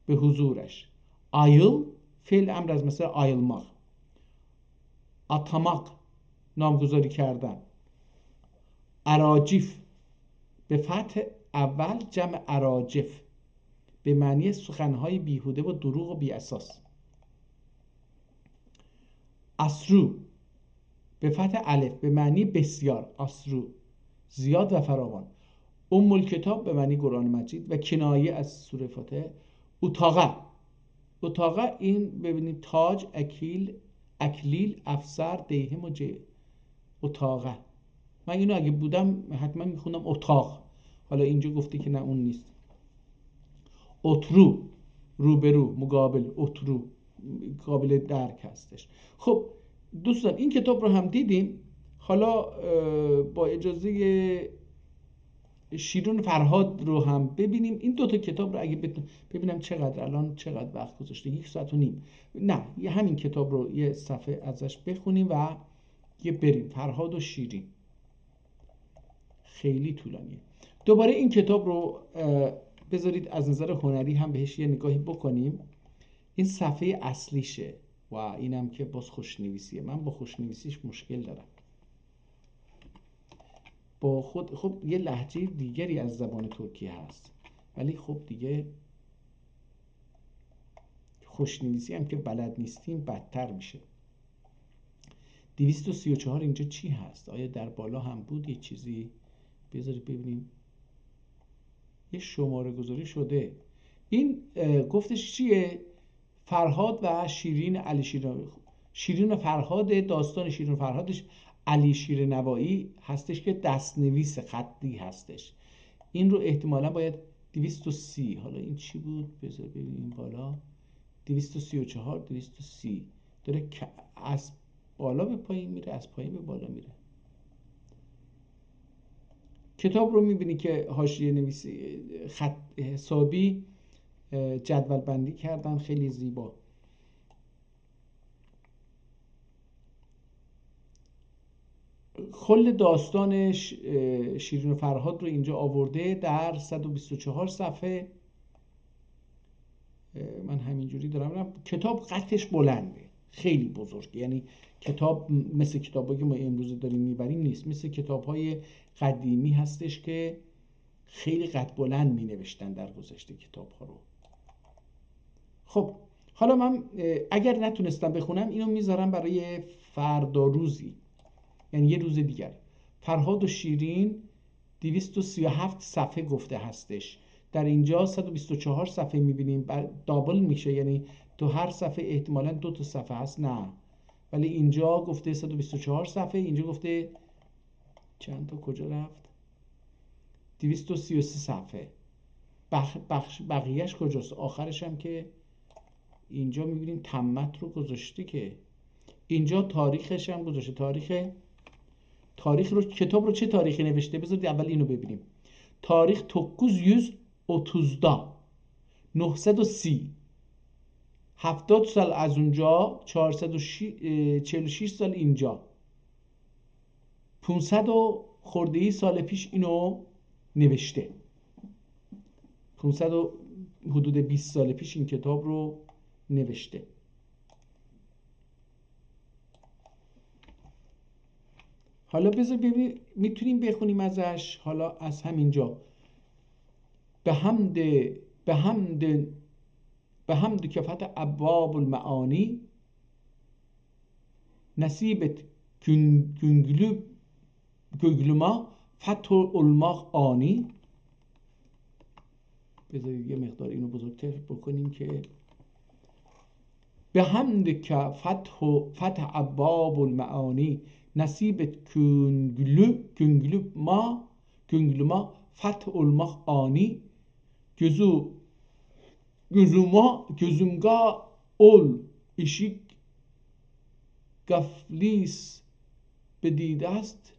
به حضورش. آییل، فعل امر از مصدر آییلماق. آتاماق، نامگذاری کردن. اراجیف، به فتح اول، جمع اراجف، به معنی سخن‌های بیهوده و دروغ و بی‌اساس. آسرو، به فتح الف، به معنی بسیار، آسرو، زیاد و فراوان. ام الکتاب به معنی قرآن مجید و کنایه از سورهٔ فاتحه. اوتاغا، اوتاغا این ببینید، تاج، اکیل، اکلیل، افسر، دیهم و جه-، اوتاغا. من اینو اگه بودم حتماً می‌خوندم اتاق. حالا اینجا گفته که نه، اون نیست. اترو، روبرو، مقابل، اترو، قابل درک هستش. خب دوستان، این کتاب رو هم دیدیم. حالا، اه، با اجازهٔ شیرین فرهاد رو هم ببینیم. این دو تا کتاب رو اگه بت-، ببینم چقدر، الان چقدر وقت گذاشته، یک ساعت و نیم. نه، یه همین کتاب رو یه صفحه ازش بخونیم و یه بریم. فرهاد و شیرین. خیلی طولانیه. دوباره این کتاب رو، اه، بذارید از نظر هنری هم بهش یه نگاهی بکنیم. این صفحهٔ اصلیشه و اینم که باز خوشنویسیه. من با خوشنویسیش مشکل دارم. با خود، خب، یه لهجهٔ دیگری از زبان ترکی هست، ولی خب دیگه خوشنویسی هم که بلد نیستیم بدتر می‌شه. دویست و سی و چهار اینجا چی هست؟ آیا در بالا هم بود یه چیزی؟ بذارید ببینیم. یه شماره‌گذاری شده. این، اه، گفتش چیه؟ فرهاد و شیرین علی شیرین، شیرین و فرهاد، داستان شیرین و فرهادش علی شیرنوایی هستش که دست‌نویس خطی هستش. این رو احتمالاً باید دویست و سی، حالا این چی بود؟ بذار ببینیم بالا. دویست و سی و چهار، دویست و سی. داره که از بالا به پایین می‌ره، از پایین به بالا می‌ره. کتاب رو می‌بینی که حاشیه نویسی، خط حسابی، اه، جدول بندی کردن، خیلی زیبا. کل داستان ش-، اه، شیرین و فرهاد رو اینجا آورده در صد و بیست و چهار صفحه. اه، من همینجوری دارم می‌رم. کتاب قدش بلنده، خیلی بزرگه. یعنی کتاب م-، مثل کتابایی که ما امروزه داریم می‌بریم نیست. مثل کتاب‌های قدیمی هستش که خیلی قد بلند می‌نوشتن در گذشته کتاب‌ها رو. خب، حالا من، اه، اگر نتونستم بخونم، اینو می‌ذارم برای فردا روزی، یعنی یه روز دیگر. فرهاد و شیرین دویست و سی و هفت صفحه گفته هستش. در اینجا صد و بیست و چهار صفحه می‌بینیم، بر-، دابل می‌شه، یعنی تو هر صفحه احتمالاً دو تا صفحه هست، نه، ولی اینجا گفته صد و بیست و چهار صفحه، اینجا گفته چند تا، کجا رفت؟ دویست و سی و سه صفحه. بخ-، بخش، بقیه‌اش کجاست؟ آخرش هم که اینجا می‌بینیم تمت رو گذاشته که، اینجا تاریخش هم گذاشته. تاریخ، تاریخ رو، کتاب رو چه تاریخی نوشته؟ بذارید اول اینو ببینیم. تاریخ دوققوز یوز اوتوزدا، نهصد و سی. هفتاد سال از اونجا، چهارصد و چهل و شش سال اینجا. پونصد و خورده‌ای سال پیش اینو نوشته. پونصد و حدود بیست سال پیش این کتاب رو نوشته. حالا بذار ببین، می‌تونیم بخونیم ازش. حالا از همینجا: «به حمد، به حمد، به حمد که فتح ابواب المعانی، نصیبت گون-، گونگلو، گونگلوما فتح اولماق آنی.» بذارید یه مقدار اینو بزرگتر بکنیم که «به حمد که فتح، فتح ابواب المعانی، نصیبت گونگلو، گونگلوما، گونگلوما فتح اولماق آنی.» گؤزو، گؤزوما، گؤزومگاه اول، اشیک قفلیس بدیداست،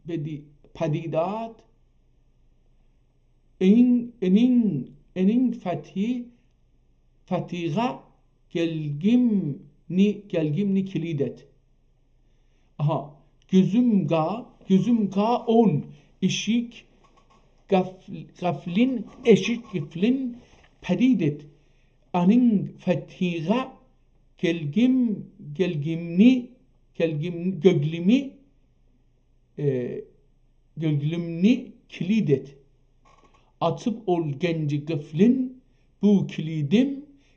بدی-، پدیداد. انین، انین، انین فتحی، فتحیغا گلگیمنی، گلگیمنی کلیدت. آها. گؤزومگاه، گؤزومگاه اول، اشیک قفل-، قفلین، اشیک قفلین پدیدت. انین فتحیغا گلگیم، گلگیمنی، گلگیم، گؤگلومو، ائ، گؤگلومنی کلیدت. آچیب اول گنجی قفلین بو کلیدیم،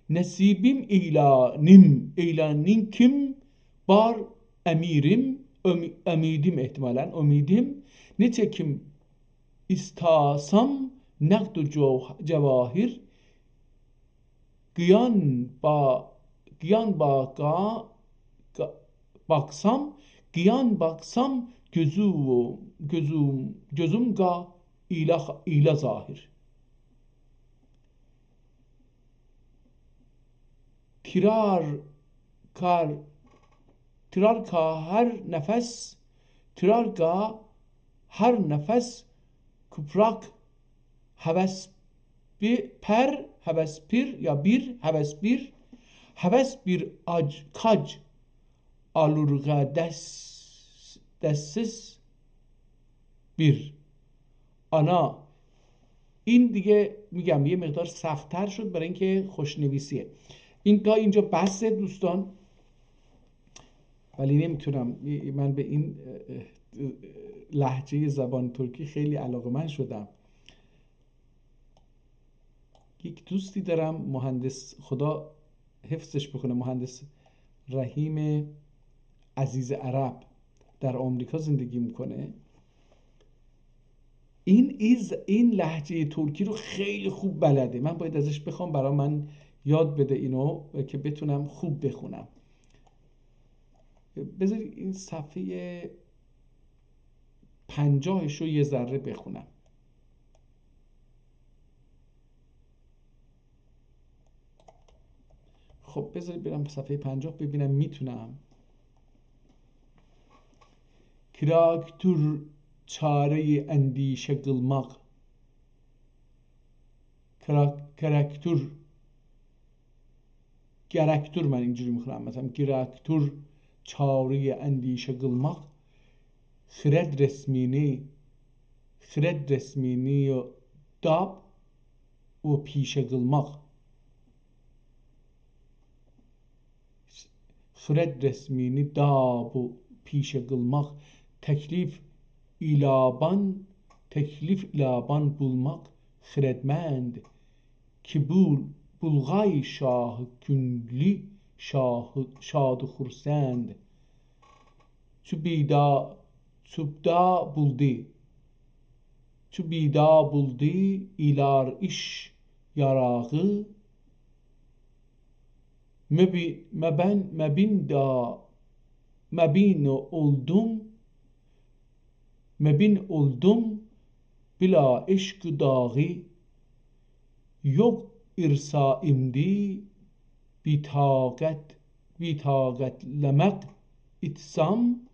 نصیبیم اعلانیم، اعلانین کیم بار امیریم، امی-، امیدیم احتمالاً، امیدیم. نئچه کیم ایسته‌سم نقد و جوه-، جواهر، قیان با-، قیان باقا-، قا-، باقسام، قیان باقسام، گؤزو-، گؤزوم-، گؤزومگاه ایله، ایله ظاهر. تیرار کار، تیرار کا هر نفس، تیرار کا هر نفس کوپراک هوس بی-، پر، هوس پیر یا بیر، هوس بیر، هوس بیر آج-، کاج آلورغا دس-، دسس بیر. آنا، این دیگه می‌گم یه مقدار سخت‌تر شد برای اینکه خوشنویسیه. این تا اینجا بسه دوستان. ولی نمی‌تونم، من به این، اه، اه، لهجهٔ زبان ترکی خیلی علاقه‌مند شدم. یک دوستی دارم، مهندس، خدا حفظش بکنه، مهندس رحیم عزیز عرب در آمریکا زندگی می‌کنه. این، این ز-، این لهجهٔ ترکی رو خیلی خوب بلده. من باید ازش بخوام برا من یاد بده اینو که بتونم خوب بخونم. بذار این صفحهٔ پنجاهش رو یه ذره بخونم. خب، بذار برم صفحهٔ پنجاه ببینم می‌تونم. کراکتور چارهٔ اندیشه قیلماق. کرا-، کراکتور گرکدور، من اینجوری می‌خونم، مثلاً، گرکدور چارهٔ اندیشه قیلماق، خرد رسمینی، خرد رسمینی داب و پیشه قیلماق. خرد رسمینی داب و پیشه قیلماق، تکلیف ایلابان، تکلیف ایلابان بولماق، خردمند کی بول-، بولغای شاه گونلو شاه-، شاد و خورسند. چو بیدا-، چو دا بولدو، چو بیدا بولدو ایلار ایش یاراغی، مبی-، مبن-، مبین دا-، مبین اولدوم، مبین اولدوم بیلا عشق داغی، یوخ ارسا ایمدی بی‌طاقت، بی‌طاقتلمک ایتسام،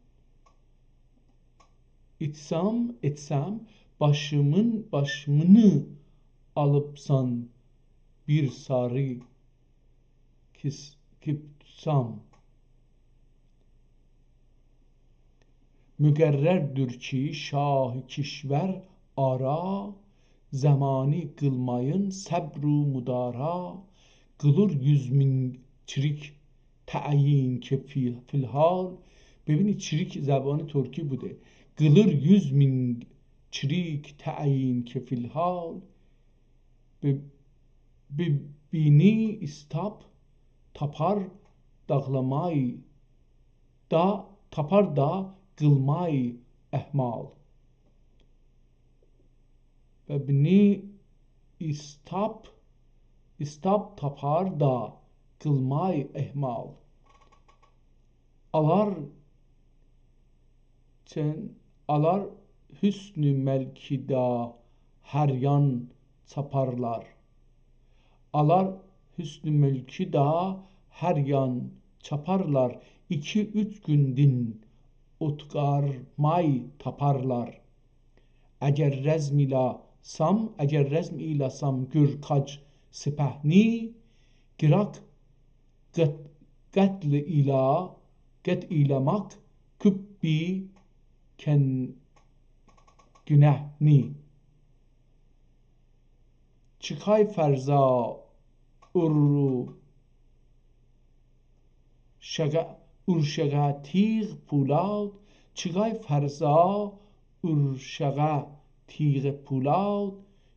ایتسام، ایتسام، باشیمین، باشیمینی آلیبسان بیر ساری. کیس-، کیپسام. مقرردیر کی، شاه کشور آرا، زمانی قیلمایین صبر و مدارا. قیلیر یوز مین چریک تعیین کی فی-، فی‌الحال. ببینید، چریک زبان ترکی بوده. قیلیر یوز مین چریک تعیین کی فی‌الحال. بی-، بی‌بینی ایستاب تاپار داغلامای دا، تاپار دا قیلمای اهمال. بی‌بینی ایستاب، ایستاب تاپار دا قیلمای اهمال. آلار چن-، آلار حسن ملکی دا هر یان چاپارلار. آلار حسن ملکی دا هر یان چاپارلار. ایکی اوچ گون دین اوتقارمای تاپارلار. اگر رزم ایلاسام، اگر رزم ایلاسام گور کاج سپهنی، قیراق قت-، قتل ایلا، قتل ایلاماق کوببی کن گونهنی. چیخای فرضا اورو شقه، اورشقه تیغ پولاد، چیخای فرضا اورشقه تیغ پولاد،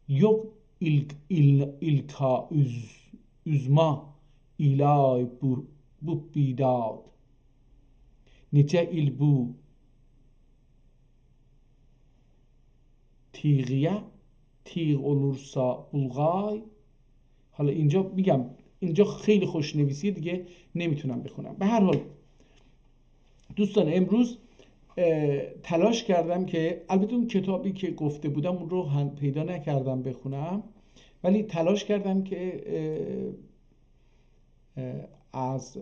یوخ ایلک-، ایل-، ایلکا اوز-، اوزما ایلای بو، بو بیداد. نئچه ایل بو تیغیه، تیغ اولورسا بولغای. حالا اینجا می‌گم، اینجا خیلی خوشنویسیه دیگه، نمی‌تونم بخونم. به هر حال دوستان، امروز، اه، تلاش کردم که، البته اون کتابی که گفته بودم اون رو هم پیدا نکردم بخونم، ولی تلاش کردم که، اه، اه، از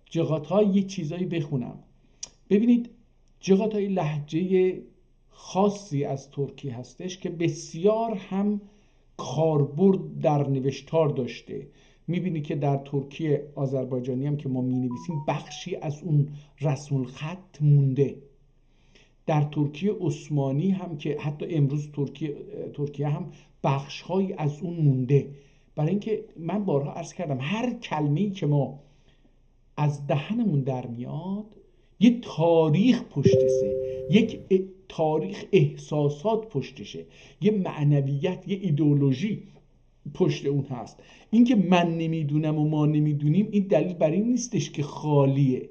جغاتای یه چیزایی بخونم. ببینید، جغاتای لهجهٔ خاصی از ترکی هستش که بسیار هم کاربرد در نوشتار داشته. می‌بینی که در ترکی آذربایجانی هم که ما می‌نویسیم، بخشی از اون رسم الخط مونده. در ترکی عثمانی هم که حتی امروز ترکیه، ترکیه هم بخش‌هایی از اون مونده. برای اینکه من بارها عرض کردم، هر کلمه‌ای که ما از دهنمون در میاد، یه تاریخ پشتشه، یک ا-، تاریخ، احساسات پشتشه، یه معنویت، یه ایدئولوژی پشت اون هست. اینکه من نمی‌دونم و ما نمی‌دونیم، این دلیل بر این نیستش که خالیه.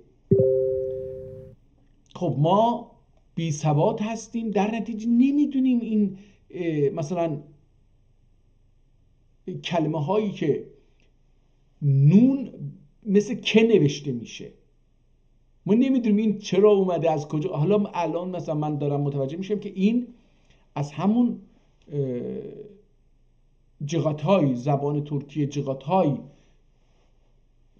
خب، ما بی‌سواد هستیم، در نتیجه نمی‌دونیم این، اه، مثلاً کلمه‌هایی که نون مثل که نوشته می‌شه. ما نمی‌دونیم این چرا اومده، از کجا. حالا الان مثلاً من دارم متوجه می‌شم که این از همون، اه، جغاتای، زبان ترکی جغاتای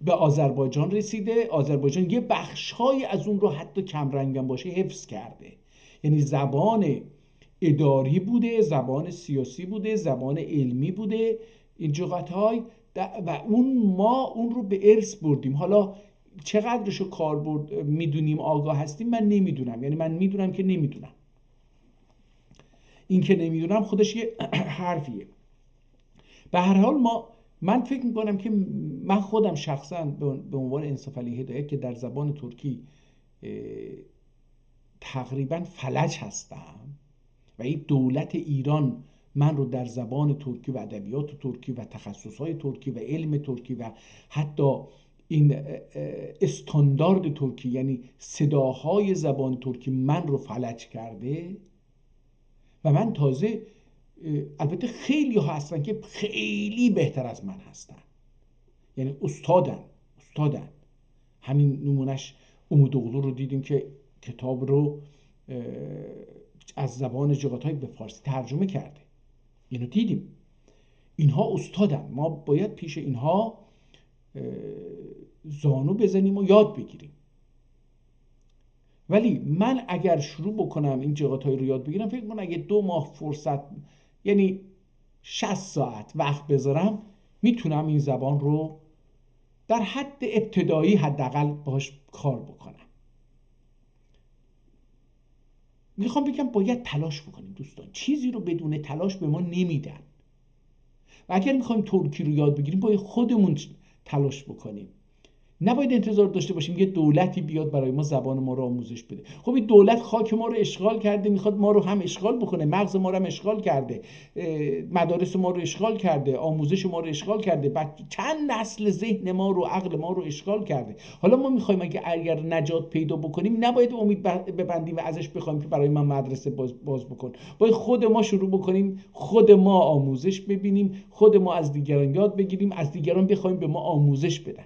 به آذربایجان رسیده. آذربایجان یه بخش‌هایی از اون رو حتی کمرنگم باشه حفظ کرده. یعنی زبان اداری بوده، زبان سیاسی بوده، زبان علمی بوده این جغاتای. و اون، ما اون رو به ارث بردیم. حالا چقدرشو کاربرد می‌دونیم، آگاه هستیم، من نمی‌دونم. یعنی من می‌دونم که نمی‌دونم. این که نمی‌دونم خودش یه حرفیه. به هر حال ما، من فکر می‌کنم که من خودم شخصاً به عن-، به عنوان انصافعلی هدایت که در زبان ترکی، اه، تقریباً فلج هستم و این دولت ایران من رو در زبان ترکی و ادبیات ترکی و تخصص‌های ترکی و علم ترکی و حتی این، اه، اه، استاندارد ترکی، یعنی صداهای زبان ترکی من رو فلج کرده و من تازه، اه، البته خیلی‌ها هستن که خیلی بهتر از من هستن، یعنی استادن، استادن. همین نمونه‌ش امیدوغلو رو دیدیم که کتاب رو، اه، از زبان جغاتای به فارسی ترجمه کرده. اینو دیدیم. اینها استادن. ما باید پیش اینها، اه، زانو بزنیم و یاد بگیریم. ولی من اگر شروع بکنم این جغاتای رو یاد بگیرم، فکر کنم اگه دو ماه فرصت، یعنی شصت ساعت وقت بذارم، می‌تونم این زبان رو در حد ابتدایی حداقل باهاش کار بکنم. می‌خوام بگم باید تلاش بکنیم دوستان، چیزی رو بدون تلاش به ما نمیدن. و اگر می‌خوایم ترکی رو یاد بگیریم، باید خودمون تلاش بکنیم. نباید انتظار داشته باشیم یه دولتی بیاد برای ما زبان ما رو آموزش بده. خب، این دولت خاک ما رو اشغال کرده، می‌خواد ما رو هم اشغال بکنه، مغز ما رو هم اشغال کرده، مدارس ما رو اشغال کرده، آموزش ما رو اشغال کرده، بعد چند نسل ذهن ما رو، عقل ما رو اشغال کرده. حالا ما می‌خوایم اگه، اگر نجات پیدا بکنیم، نباید امید ببندیم و ازش بخوایم که برای من مدرسه باز بکن. باید خود ما شروع بکنیم، خود ما آموزش ببینیم، خود ما از دیگران یاد بگیریم، از دیگران بخوایم به ما آموزش بدن.